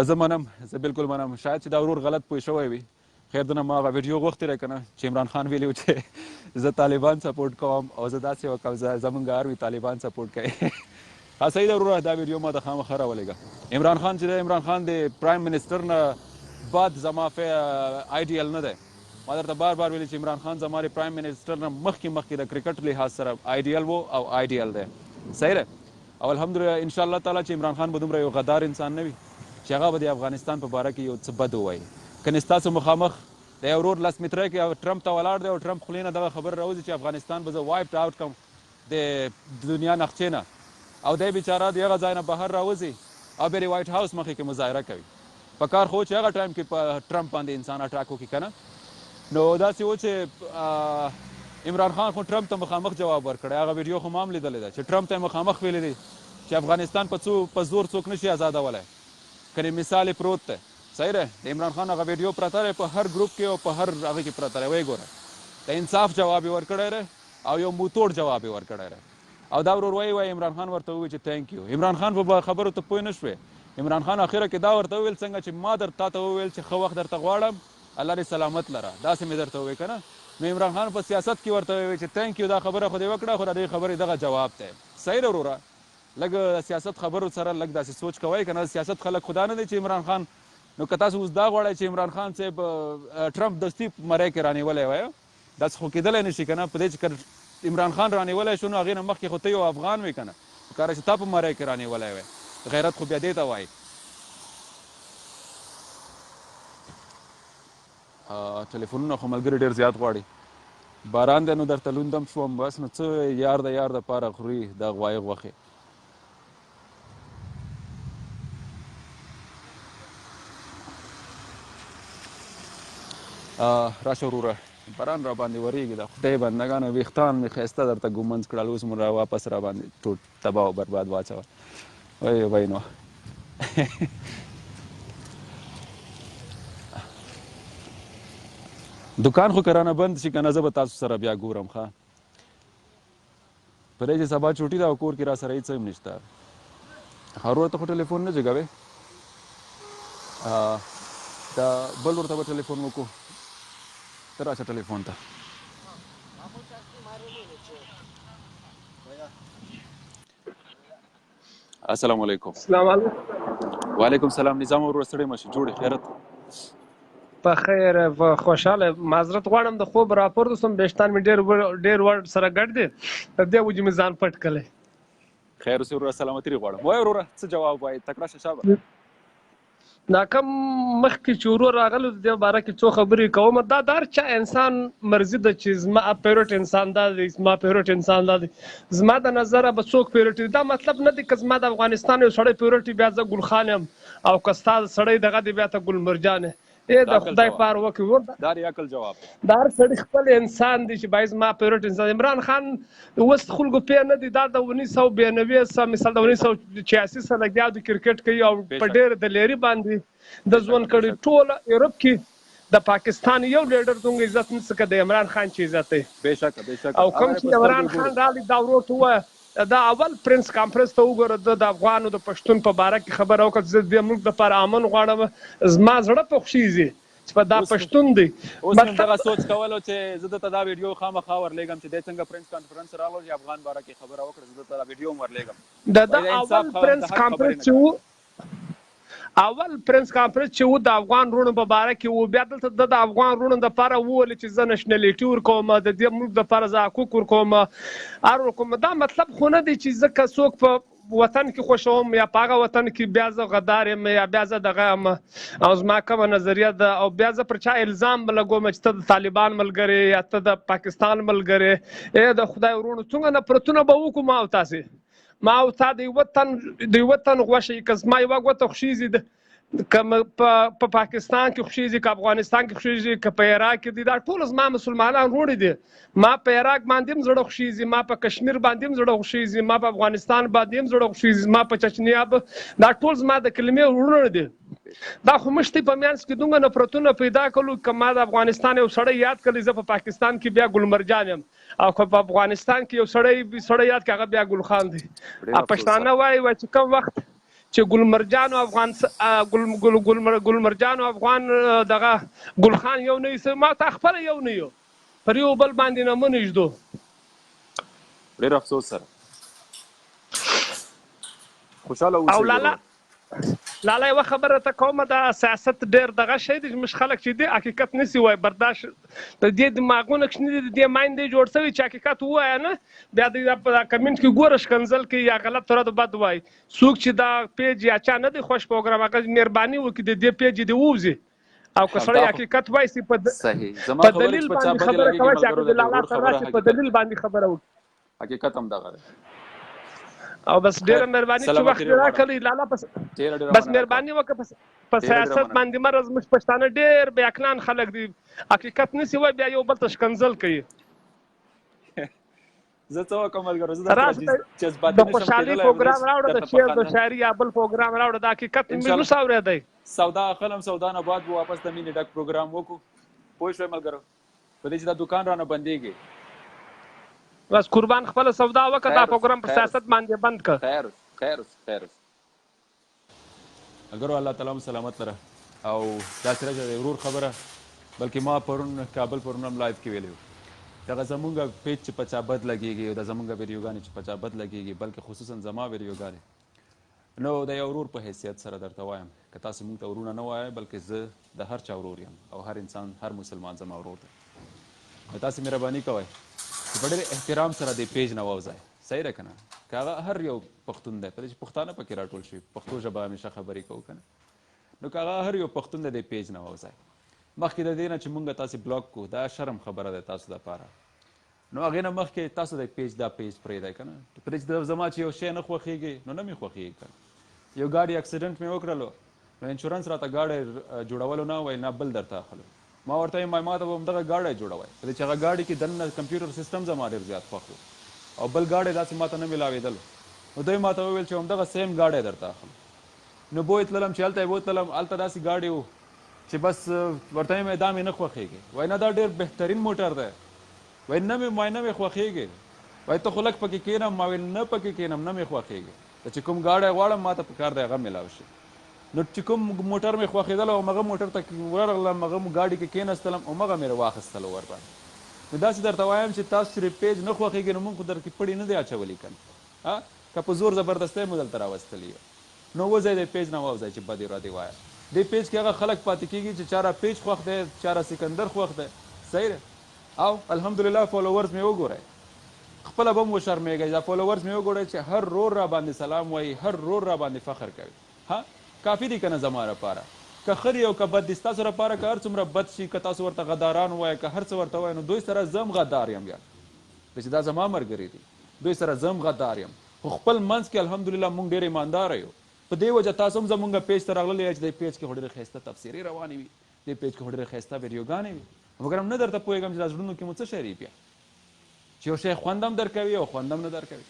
Speaker 1: زه منم، زه بالکل منم، شاید چې دا ورور غلط پوه شوی وي. خیر دنه ما هغه ویډیو غوښتې ده کنه چې عمران خان ویلي و چې زه طالبان سپورټ کوم او زه داسې وکم، زمونږ آرمي طالبان سپورټ کوي. ها صحیح ده وروره، دا ویډیو ما ته خامخا راولېږه. عمران خان چې دی، عمران خان د پرایم منسټر نه بعد زما آیډیل نه دی. ما درته بار بار ویلي چې عمران خان زما د پرایم منسټر نه مخکې مخکې د کرکټ لحاظ سره آیډیل وو او آیډیل دی. صحیح ده. او الحمدلله ان شاء الله تعالی چې عمران خان به دومره یو غدار انسان نه وي چې هغه به د افغانستان په باره کې یو څه بد ووایي. کنې ستاسو مخامخ د یو ورور لس متره کې ټرمپ ته ولاړ دی او ټرمپ خولې نه دغه خبره راوځي چې افغانستان به زه وایپډ آوټ کړم د دنیا نقشې نه، او دی بیچاره د هغه ځای نه بهر راوځي او بیا د وایټ هاوس مخې کې مظاهره کوي. په کار خو چې هغه ټایم کې په ټرمپ باندې انسان اټاک وکړي کنه. نو داسې و چې عمران خان خو ټرمپ ته مخامخ جواب ورکړی، هغه ویډیو خو ما هم لیدلې ده چې ټرمپ ته مخامخ ویلي دي چې افغانستان په څو په زور څوک نشي ازادولی، کنې مثال یې پروت دی. صحیح دی، د عمران خان هغه ویډیو پرته دی په هر ګروپ کې او په هر هغه کې پرته دی، ویې ګوره. د انصاف جواب یې ورکړی دی او یو موتوړ جواب یې ورکړی دی. او دا ورور وایي وایي عمران خان ورته وویل چې ثانک یو. عمران خان په خبرو ته پوه نه شوې. عمران خان اخره کې دا ورته وویل څنګه چې ما در تاته وویل چې ښه وخت درته غواړم، الله دې سلامت لره، داسې مې درته وویل کنه. نو عمران خان په سیاست کې ورته وویل چې ثانک یو، دا خبره خو دې وکړه خو د دې خبرې دغه جواب دی. صحیح ده وروره، لږ د سیاست خبرو سره لږ داسې سوچ کوئ کنه. سیاست خلک خو دا نه دی چې عمران خان، نو که تاسو اوس دا غواړئ چې عمران خان صاحب ټرمپ دستي مری کې رانیولی وای، داسې خو کېدلی نه شي کنه. په دې چې که عمران خان رانیولی شو نو هغې نه مخکې خو ته یو افغان وې کنه، پکار چې تا په مری کې رانیولی وای. غیرت خو بیا دې ته وایي. ټلیفونونه خو ملګري ډېر زیات غواړي. باران دی نو درته لوندم شوم، بس نو څه یار د یار د پاره خوري دا غوایي غوښې. راشه وروره، باران را باندې وریږي، د خدای بندګانو ویښتان مې ښایسته درته ګومنځ کړل، اوس مو را واپس را باندې ټوټ تباه او برباد واچول. وای وای نو دکان خو کرانه بند شي کنه، زه به تاسو سره بیا ګورم. ښه په دې چې سبا چوټي ده او کور کې را سره هېڅ هم نشته. هر ته خو ټلیفون نه جګوي، دا بل ورته به ټلیفون وکړو. ته راشه ټلیفون ته. السلام علیکم.
Speaker 5: السلام علیکم.
Speaker 1: وعلیکم سلام. نظام ورور ستړی مشه، جوړ خیرت؟
Speaker 5: په خیر، په خوشاله. معذرت غواړم، د خوب راپورته شوم، ویښتان مې ډېر ډېر وړ سره ګډ دي، د دې وجې مې ځان پټ کړی.
Speaker 1: خیر اوسې وروره، سلامتي دې غواړم. وایه وروره، څه جواب وایې؟ تکړه شه، شابه.
Speaker 5: دا کم مخکې چې ورور راغلی د دې باره کې څو خبرې کوم. دا د هر چا انسان مرضي ده چې زما فیورټ انسان دا دی، زما فیورټ انسان دا دی. زما د نظره به څوک فیورټ دی، دا مطلب نه دی که زما د افغانستان یو سړی فیورټ بیا زه ګل خان یم او که ستا سړی دغه دی بیا ته ګل مرجان یې. ای د خدای پار وکړي ور،
Speaker 1: دا د عقل جواب دی.
Speaker 5: د هر سړي خپل انسان دی چې باید زما فیورټ انسان عمران خان. اوس خلکو پې نه دی، دا د 1992 سره مثال د 1986 سره لګیا د کرکټ کوي او په ډېر دلیري باندې د ژوند کړي. ټول یورپ کې د پاکستان یو لیډر دومره عزت نشته که د عمران خان چې عزت دی.
Speaker 1: بېشکه بېشکه.
Speaker 5: او کوم چې عمران خان راغلی، دا ورور ته ووایه، دا اول پرنس کانفرنس ته وګوره، ده د افغان او د پښتون په باره کې خبره وکړه چې زه د دې ملک دپاره امن غواړم. زما زړه په خوښیږي چې په دا
Speaker 1: اوس
Speaker 5: پښتون دی.
Speaker 1: اوس مې
Speaker 5: مطلب
Speaker 1: دغه سوچ کولو چې زه درته دا ویډیو خامخا ورلېږم چې دی څنګه پرنس کانفرنس راغلو چې افغان باره کې خبره وکړه، زه درته دا ویډیو هم ورلېږم.
Speaker 5: د ده
Speaker 1: وایي د انصاف
Speaker 5: اول
Speaker 1: خاوند
Speaker 5: پرنس
Speaker 1: د حق خبرې
Speaker 5: کانفرنس
Speaker 1: نه
Speaker 5: چې
Speaker 1: کوي.
Speaker 5: وو، اول پرنس کانفرنس چې وو د افغان وروڼو په باره کې وو، بیا دلته ده د افغان وروڼو دپاره وویل چې زه نشنلیټي ورکوم، د دې ملک دپاره زه حقوق ورکوم، هر ورکوم. دا مطلب خو نه دی چې زه که څوک په وطن کې خوښوم یا په هغه وطن کې بیا زه غدار یم یا بیا زه دغه یم او زما کومه نظریه ده او بیا زه پر چا الزام لګوم چې ته د طالبان ملګری یا ته د پاکستان ملګری. ای د خدای وروڼو، څومره نفرتونه به وکړو ما او تاسې. ما او تا د یوه تن د یوه تن غوښه یې، که زما یوه ګوته خوښېږي د که په پاکستان کې خوښېږي، که افغانستان کې خوښېږي، که په عراق کې دي، دا ټول زما مسلمانان وروڼه دي. ما په عراق باندې هم زړه خوښېږي، ما په کشمیر باندې هم زړه خوښېږي، ما په افغانستان باندې هم زړه خوښېږي، زما په چچنیا دا ټول زما د کلمې وروڼه دي. دا خو موږ ته په منځ کې دومره نفرتونه پیدا کړو. که ما د افغانستان یو سړی یاد کړی، زه په پاکستان کې بیا ګلمرجان یم، او که په افغانستان کې یو سړی سړی یاد کړي، هغه بیا ګل خان دی. پښتانه وایي چې کوم وخت چې ګلمرجان او افغان ګل ګل ګل ګلمرجان او افغان دغه ګل خان یو نه یو، ما تا خپل یو نه یو، پر یو بل باندې نه منږدو.
Speaker 1: ډیر افسوس سره. خوشاله اوسئ.
Speaker 5: او لالا لالا یوه خبره ته کومه، دا سیاست ډیر دغه شی دی چې موږ خلک چې دی حقیقت نسی وای برداشت، د دې دماغونه کښ نه دي، د دې مایند دی جوړ شوی چې حقیقت ووایه نه، بیا د په کمنټ کې ګوره ښکنځل کوي یا غلط رد بد وایي. څوک چې دا پیج یا چا نه دی خوښ پروګرام، هغه مهرباني وکړي د دې پیج دې ووځي. او که سړی حقیقت وایي چې په دلیل باندې خبره کوي، چې هغه د لالا سره راشي په دلیل باندې خبره وکړي.
Speaker 1: حقیقت هم دغه دی.
Speaker 5: او بس ډیره مهرباني چې وخت دې راکړی لالا. بس بس مهرباني وکړه په سیاست باندې مه راځه. موږ پښتانه ډېر بې عقلان خلک دي، حقیقت نسی وای بیا یو بل ته ښکنځل کوي.
Speaker 1: زه څه وکړم ملګرو، زه درته جذباتي
Speaker 5: د خوشحالۍ پروګرام راوړه، د شعر د شاعري یا بل پروګرام راوړه، د حقیقت مې نشو اورېدی.
Speaker 1: سودا اخلم، سودا نه بعد به واپس د مینې ډک پروګرام وکړو. پوه شوې ملګرو، په دې چې دا دکان رانه بندېږي.
Speaker 5: بس قربان خپله سودا وکړه، دا پروګرام په سیاست باندې بند کړه.
Speaker 1: خیر اوس، خیر اوس، خیر اوس ملګرو، الله تعالی مو سلامت لره. او داسې راشه د ورور خبره، بلکې ما پرون کابل پرون هم لایف کې ویلی وو، دغه زمونږ پیج چې په چا بد لګېږي او دا زمونږ ویډیوګانې چې په چا بد لګېږي، بلکې خصوصا زما ویډیوګانې، نو د یو ورور په حیثیت سره درته وایم، که تاسو مونږ ته ورونه نه وایئ، بلکې زه د هر چا ورور یم او هر انسان هر مسلمان زما ورور دی، نو تاسو مهرباني کوئ چې په ډېر احترام سره دې پیج نه ووځئ. صحیح ده که نه؟ که هغه هر یو پښتون دی، په دې چې پښتانه پکې راټول شوي، پښتو ژبه همیشه خبرې کوو که نه، نو که هغه هر یو پښتون دی، دې پیج نه ووځئ مخکې د دې نه چې مونږ تاسې بلاک کړو. دا شرم خبره ده تاسو دپاره. نو هغې نه مخکې تاسو د پیج دا پیج پرېږدئ که نه، په دې چې زما چې یو شی نه خوښېږي نو نه مې خوښېږي که نه. یو ګاډي اکسیډنټ مې وکړلو، نو انشورنس راته ګاډی جوړولو نه ویل، نه بل درته اخلو. ما ورته ویل ما ته به همدغه ګاډی جوړوی، په دې چې هغه ګاډي کې دننه کمپیوټر سیستم زما ډېر زیات خوښ و او بل ګاډی داسې ماته نه ملاوېدلو. نو دوی ماته وویل چې همدغه سیم ګاډی درته اخلو. نو بوتللم چې هلته یې بوتللم، هلته داسې ګاډی و چې بس ورته مې دا مې نه خوښېږي. وای نه دا ډېر بهترین موټر دی. وای نه مې وای نه مې خوښېږي. وای ته خو لږ پکې کېنم. ما ویل نه پکې کېنم، نه مې خوښېږي. چې کوم ګاډی غواړم ماته په کار دی هغه ملاو شي. نو چې کوم موټر مې خوښېدل او همغه موټر ته ورغلم، هغه ګاډي کې کېناستلم، همغه مې واخیستلو ورباندې. نو داسې درته وایم چې تاسو چې پیج نه خوښېږي نو موږ خو درکې پړې نه دی اچولي که نه، که په زور زبردستۍ مو دلته راوستلي یو. نو وځئ د پیج نه ووځئ چې بدې ردې وایه. دې پیج کې هغه خلک پاتې کېږي چې چا را پیج خوښ دی، چا را سکندر خوښ دی. صحیح دی. او الحمدلله فالوورز مې وګورئ، خپله به هم وشرمېږئ. دا فالوورز مې وګورئ چې هر رور را باندې سلام وایي، هر رور را باندې فخر کوي. ها کافي دي که نه زما لپاره، که ښه دي او که بد دي ستاسو لپاره، که هر څومره بد شي، که تاسو ورته غداران ووایئ، که هر څه ورته ووایئ، نو دوی سره زه هم غدار یم. بیا چې دا زما ملګري دي، دوی سره زه هم غدار یم، خو خپل منځ کې الحمدلله مونږ ډېر ایمانداره یو. په دې وجه تاسو هم زمونږ پیج ته راغللی یاست چې دې پیج کې خو ډېرې ښایسته تبصرې روانې وي، دې پیج کې خو ډېرې ښایسته ویډیوګانې وي، مګر هم نه درته پوهېږم چې دا زړونو کې مو څه شی دی بیا، چې یو شی خوند هم درکوي او خوند هم نه درکوي.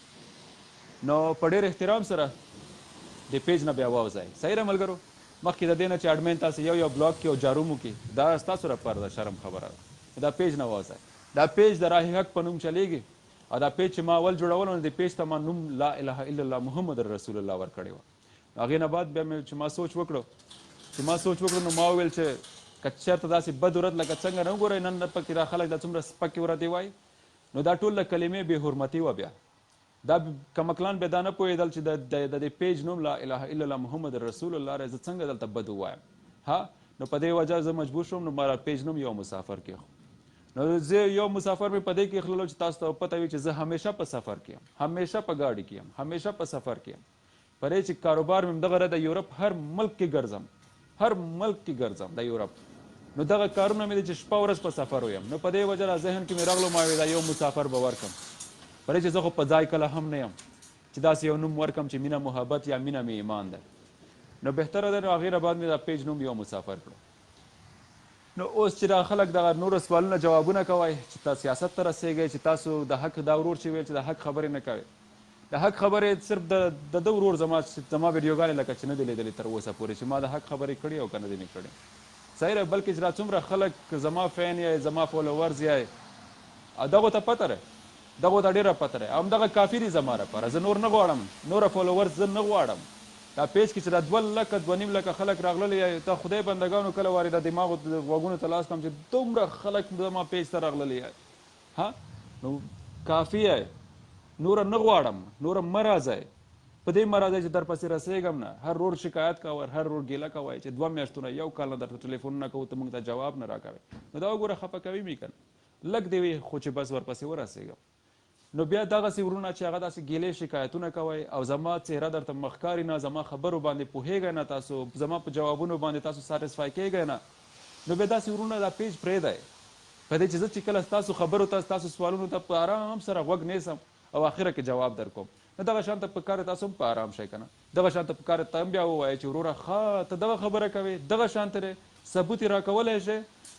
Speaker 1: نو په ډېر احترام سره د پیج نه بیا ووځئ. صحیح ده ملګرو؟ مخکې د دې نه چې اډمین تاسو یو یو بلاک کړي او جارو مو کړي، دا ستاسو لپاره د شرم خبره ده. دا پیج نه ووځئ. دا پیج د راهي حق په نوم چلېږي او دا پیج چې ما اول جوړولو نو دې پیج ته ما نوم لا اله الا الله محمد رسول الله ورکړی و. هغې نه بعد بیا مې چې ما سوچ وکړو، چې ما سوچ وکړو نو ما وویل چې که چېرته داسې بد ورځ لکه څنګه نه وګورئ نن پکې دا خلک دا څومره سپکې ورځې وایي، نو دا ټول د کلمې بې حرمتي وه. بیا دا کمکلان بیا دا نه پوهېدل چې د د دې پیج نوم لا اله الا الله محمد رسول الله دی، زه څنګه دلته بد ووایم؟ ها، نو په دې وجه زه مجبور شوم، نو ما پیج نوم یو مسافر کېښود. نو زه یو مسافر مې په دې کې کښللو چې تاسو ته پته وي چې زه همیشه په سفر کې یم، همیشه په ګاډي کې یم، همیشه په سفر کې یم. په دې چې کاروبار مې همدغه دی، د یورپ هر ملک کې ګرځم، هر ملک کې ګرځم د یورپ. نو دغه کارونه مې دي چې شپه ورځ په سفر ویم. نو په دې وجه دا ذهن کې مې راغلو، ما وی دا یو مسافر به ورکم، په دې چې زه خو په ځای کله هم نه یم چې داسې یو نوم ورکم چې مینه محبت یا مینه مې ایمان ده، نو بهتره ده. نو هغې نه بعد مې دا پیج نوم یو مسافر کړو. نو اوس چې دا خلک دغه نور سوالونه جوابونه کوی چې تاسو سیاست ته رسیږئ، چې تاسو د حق، دا ورور چې ویل چې د حق خبرې نه کوي، د حق خبرې صرف د ده ورور زما زما ویډیوګانې لکه چې نه دي لیدلې تر اوسه پورې چې ما د حق خبرې کړي او که نه دي مې کړي. صحیح ده، بلکې چې دا څومره خلک زما فین یې، زما فالوورز یې، دغو ته پته ده، دغو ته ډېره پته ده، همدغه کافي دي زما لپاره. زه نور نه غواړم، نوره فالوورز زه نه غواړم. دا پیج کې چې دا 2 لکه 2.5 لکه خلک راغللي، دا خدای بندګانو کله وارې دا دماغو غوږونو ته لاس کړم چې دومره خلک زما پیج ته راغللي، ها نو کافي یې، نوره نه غواړم، نوره مه راځئ. په دې مه راځئ چې درپسې رسېږم نه. هر ورور شکایت کوه، هر ورور ګیله کوی چې 2 میاشتو نه یو کال نه درته ټلیفونونه کوو، ته موږ ته جواب نه راکوې. نو دا وګوره خفه کوي مې که نه، لږ دې وي خو چې بس ورپسې ورسېږم. نو بیا دغسې وروڼه چې هغه داسې ګیلې شکایتونه کوی او زما څهره درته مخکاري نه، زما خبرو باندې پوهېږئ نه، تاسو زما په جوابونو باندې تاسو ساټسفای کېږئ نه، نو بیا داسې وروڼه دا پیج پرېږدئ. په دې چې زه چې کله ستاسو خبرو ته، ستاسو سوالونو ته په آرام سره غوږ نیسم او اخره کې جواب درکوم، نو دغه شان ته په کار تاسو هم په آرام شئ که نه. دغه شان ته په کار ته هم بیا ووایې چې وروره ښه ته دغه خبره کوې، دغه شان ته دی ثبوت یې راکولی شې،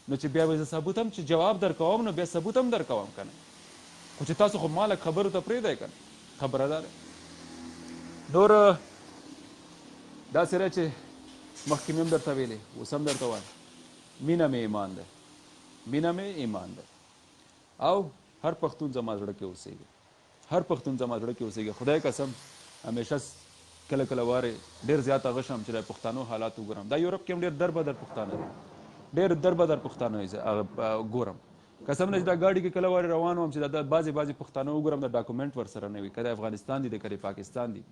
Speaker 1: نو چې بیا به زه ثبوت هم چې جواب درکوم نو بیا ثبوت هم درکوم که نه. خو چې تاسو خو ما لږ خبرو ته پرېږدئ که نه، خبره دا ده. نور داسې دی چې مخکې مې هم درته ویلې، اوس هم درته وایم، مینه مې ایمان دی، مینه مې ایمان دی، او هر پښتون زما زړه کې اوسېږي، هر پښتون زما زړه کې اوسېږي. خدای قسم همیشه کله کله وارې ډېر زیات هغه شم چې د پښتنو حالات وګورم. دا یورپ کې هم ډېر در بدر پښتانه دي، ډېر در بدر پښتانه ګورم. قسم نه چې دا ګاډي کې کله وارې روان وم چې دا بعضې بعضې پښتانه وګورم، دا ډاکومنټ ورسره نه وي، که د افغانستان دي که د پاکستان دي،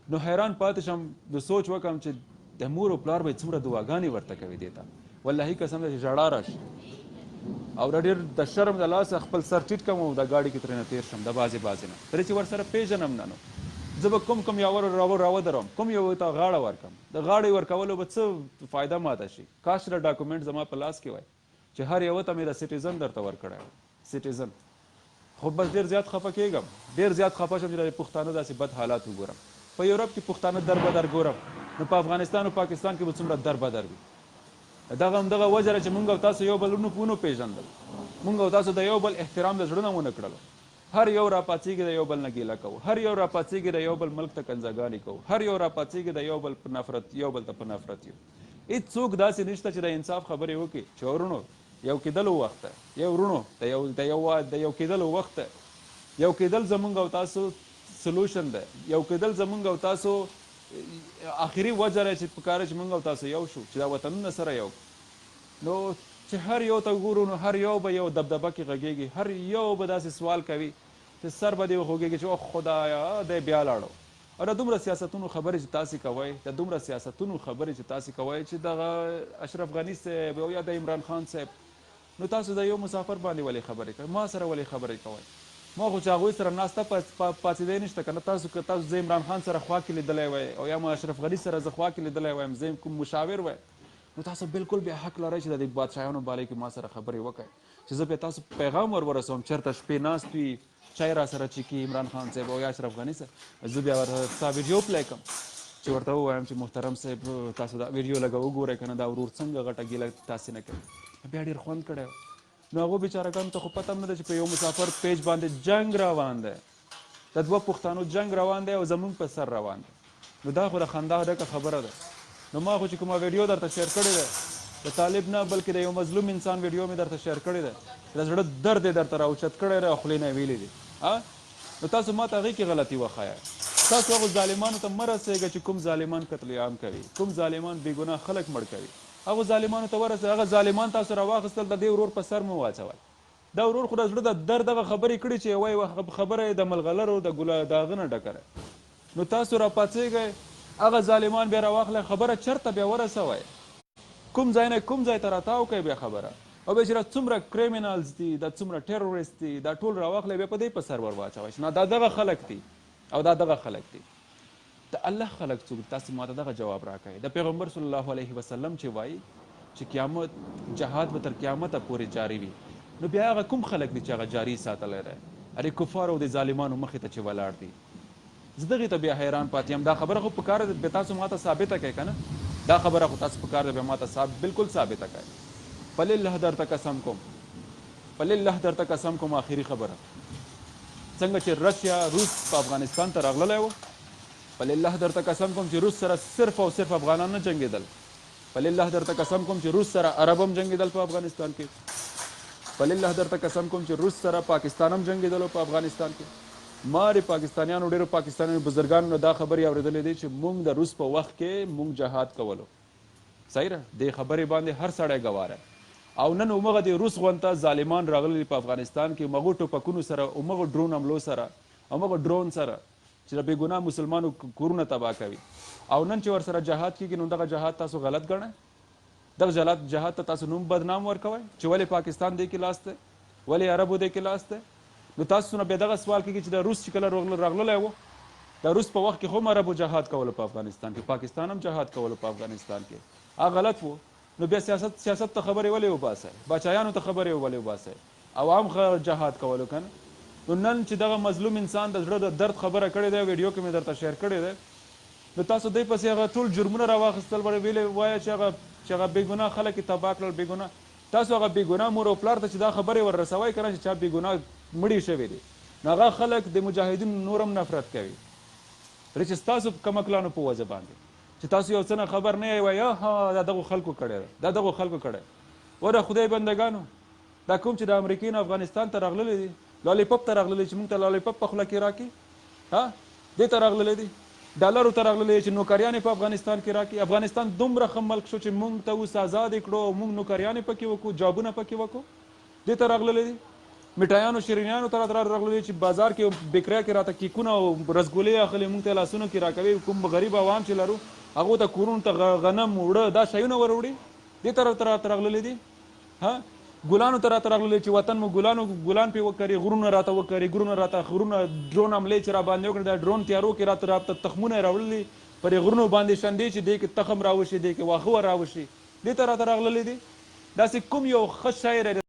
Speaker 1: نو حیران پاتې شم. نو سوچ وکم چې د مور او پلار به یې څومره دعاګانې ورته کوي دې ته، والله قسم ده چې ژړا راشي او دا ډېر د شرم د لاسه خپل سر ټیټ کړم او د ګاډي کې ترېنه تېر شم د بعضې بعضې نه، ترې چې ورسره پېژنم نه، نو زه به کوم کوم یاور راودروم، کوم یو ته غاړه ورکم، د غاړې ورکولو به څه فایده ماته شي؟ کاش دا ډاکومنټ زما په لاس کې وای چې هر یوه ته مې د سټیزن درته ورکړی وای، سټیزن. خو بس ډېر زیات خفه کېږم، ډېر زیات خفه شم چې د پښتانه داسې بد حالات وګورم. په یورپ کې پښتانه در بدر ګورم، نو په افغانستان او پاکستان کې به څومره در بدر وي. دغه همدغه وجه ده چې مونږ او تاسو یو بل ونو پېژندل، مونږ او تاسو د یو بل احترام د زړه نه ونه کړلو. هر یو راپاڅېږي د یو بل نه ګیله کوو، هر یو راپاڅېږي د یو بل ملک ته کنځاګانې کوو، هر یو راپاڅېږي د یو بل په نفرت، یو بل ته په نفرت یو. هیڅوک داسې نشته چې د انصاف خبرې وکړي چې ورونو یو کېدلو وخت دی، یو ورونو د یو د یو د یو کېدلو وخت دی. یو کېدل زمونږ او تاسو سولوشن دی، یو کېدل زمونږ او تاسو اخري وجه ده چې پکار چې مونږ او تاسو یو شو، چې دا وطنونه سره یو. نو چې هر یو ته ګورو نو هر یو به یو دبدبه کې غږېږي، هر یو به داسې سوال کوي چې سر به دې وخوږېږي چې اوه خدایه دی بیا لاړو. او دا دومره سیاستونو خبرې چې تاسې کوئ، دا دومره سیاستونو خبرې چې تاسې کوئ چې دغه اشرف غني صاحب او یا د عمران خان صاحب، نو تاسو د یو مسافر باندې ولې خبرې کوئ؟ ما سره ولې خبرې کوئ؟ ما خو چې هغوی سره ناسته پاڅېدی نشته که نه. تاسو که تاسو زه عمران خان سره خوا کې لیدلی وای او یا ما اشرف غني سره زه خوا کې لیدلی وایم، زه کوم مشاور وای، نو تاسو بالکل بیا حق لرئ چې د دې بادشاهانو باندې کې ما سره خبرې وکړئ چې زه بیا تاسو پیغام ور ورسوم. چېرته شپې ناست وي چای را سره چکي عمران خان صاحب او یا اشرف غني صاحب، زه بیا ورته ستا ویډیو پلی کړم چې ورته ووایم چې محترم صاحب تاسو دا ویډیو لږه وګورئ که نه دا ورور څنګه غټه ګیله تاسې نه کوي. بیا ډېر خوند کړی. نو هغو بیچارهګانو ته خو پته هم نه ده چې په یو مسافر پیج باندې جنګ روان دی، د دوه پښتانو جنګ روان دی او زمونږ په سر روان دی. نو دا خو د خندا ډکه خبره ده. نو ما خو چې کومه ویډیو درته شیر کړې ده د طالب نه بلکې د یو مظلوم انسان ویډیو مې درته شیر کړې ده، د زړه درد یې درته راوچت کړی دی او خولې نه یې ویلي دي. نو تاسو ماته هغې کې غلطي وښایه. تاسو هغو ظالمانو ته مه رسېږئ چې کوم ظالمان قتل عام کوي، کوم ظالمان بې ګناه خلک مړ کوي. هغو ظالمانو ته ورسوئ. هغه ظالمان تاسو راواخیستل د دې ورور په سر مو واچول. دا ورور خو د زړه د درد هغه خبرې کړي چې یوه یوه خبره یې د ملغلرو د ګل د هغه نه ډکه ده. نو تاسو راپاڅیږئ هغه ظالمان بیا راواخلئ خبره چرته بیا ورسوئ. کوم ځای نه کوم ځای ته راتاو کړئ بیا خبره او بیا چې دا څومره کریمینالز دي دا څومره ټیرورست دي دا ټول راواخلئ بیا په دې په سر ور واچوئ چې نه دا دغه خلک دي او دا دغه خلک دي. د الله خلک څوک دي تاسو ماته دغه جواب راکړئ. د پیغمبر صلی الله علیه وسلم چې وایي چې قیامت جهاد به تر قیامته پورې جاري وي نو بیا هغه کوم خلک دي چې هغه جاري ساتلی دی ارې کفارو او د ظالمانو مخې ته چې ولاړ دي. زه دغې ته بیا حیران پاتې یم. دا خبره خو پکار ده بیا تاسو ماته ثابته کړئ کنه. دا خبره خو تاسو پکار ده بیا ماته بالکل ثابته کړئ. په لله درته قسم کوم په لله درته قسم کوم اخري خبره څنګه چې رشیا روس په افغانستان ته راغللی و په لله درته قسم کوم چې روس سره صرف او صرف افغانان نه جنګېدل. په لله درته قسم کوم چې روس سره عرب هم جنګېدل په افغانستان کې. په لله درته قسم کوم چې روس سره پاکستان هم جنګېدلو په افغانستان کې. ما د پاکستانیانو ډېرو پاکستانیانو بزرګانو نه دا خبرې اورېدلې دي چې مونږ د روس په وخت کې مونږ جهاد کولو. صحیح ده دې خبرې باندې هر سړی ګواه دی. او نن همغه د روس غونته ظالمان راغلي دي په افغانستان کې همغو ټوپکونو سره همغو ډرون حملو سره همغو ډرون سره چې د بې ګناه مسلمانو کورونه تباه کوي او نن چې ورسره جهاد کیږي نو دغه جهاد تاسو غلط ګڼئ؟ دغه جلات جهاد ته تاسو نوم بدنام ورکوئ چې ولې پاکستان دې کې لاس دی؟ ولې عربو دې کې لاس دی؟ نو تاسو نه بیا دغه سوال کیږي چې د روس چې کله راغللی و د روس په وخت کې خو هم عربو جهاد کولو په افغانستان کې، پاکستان هم جهاد کولو په افغانستان کې، هغه غلط وو؟ نو بیا سیاست سیاست ته خبرې ولې وباسئ؟ باچایانو ته خبرې ولې وباسئ؟ عوام ښه جهاد کولو کنه نو نن چې دغه مظلوم انسان د زړه د درد خبره کړې ده ویډیو کې مې درته شیر کړې ده نو تاسو دی پسې هغه ټول جرمونه راواخیستل وړي ویلې وایه چې هغه چې هغه بې ګناه خلک یې تباه کړل بې ګناه تاسو هغه بې ګناه مور او پلار ته چې دا خبرې ور رسوئ کنه چې چا بې ګناه مړي شوي دي نو هغه خلک د مجاهدینو نور هم نفرت کوي پرې چې ستاسو کمکلانو په وجه باندې چې تاسو یو څه نه خبر نه یئ وایي ها دا دغو خلکو کړی ده دا دغو خلکو کړی وره خدای بندګانو دا کوم چې د امریکې نه افغانستان ته راغللي دي لالیپاپ ته راغللي چې مونږ ته لالیپاپ په خوله کې راکړي ها دې ته راغللي دي ډالرو ته راغللي چې نوکریانې په افغانستان کې راکړي افغانستان دومره ښه ملک شو چې مونږ ته اوس ازاد یې کړو او مونږ نوکریانې پکې وکړو جابونه پکې وکړو دې ته راغللي دي میټایانو شیرینیانو ته راته راغللي چې بازار کې بیکریا کې راته کیکونه او رسګولې اخلي مونږ ته لاسونو کې راکوي کوم غریب عوام چې لرو هغو ته کورونو ته غنم اوړه دا شیونه وروړي دې ته راته راغللي دي ها ګلانو ته راته راغللې چې وطن مو ګلانو ګلان پې وکري غرونه راته وکري ګرونه راته غرونه ډرون حملې چې راباندې وکړې دا ډرون تیارو کې راته راته تخمونه یې راوړلي پر غرونو باندې شندې چې دې کې تخم راوشي دې کې واښه راوشي دې ته راته راغللې دي داسې کوم یو ښه شی دی.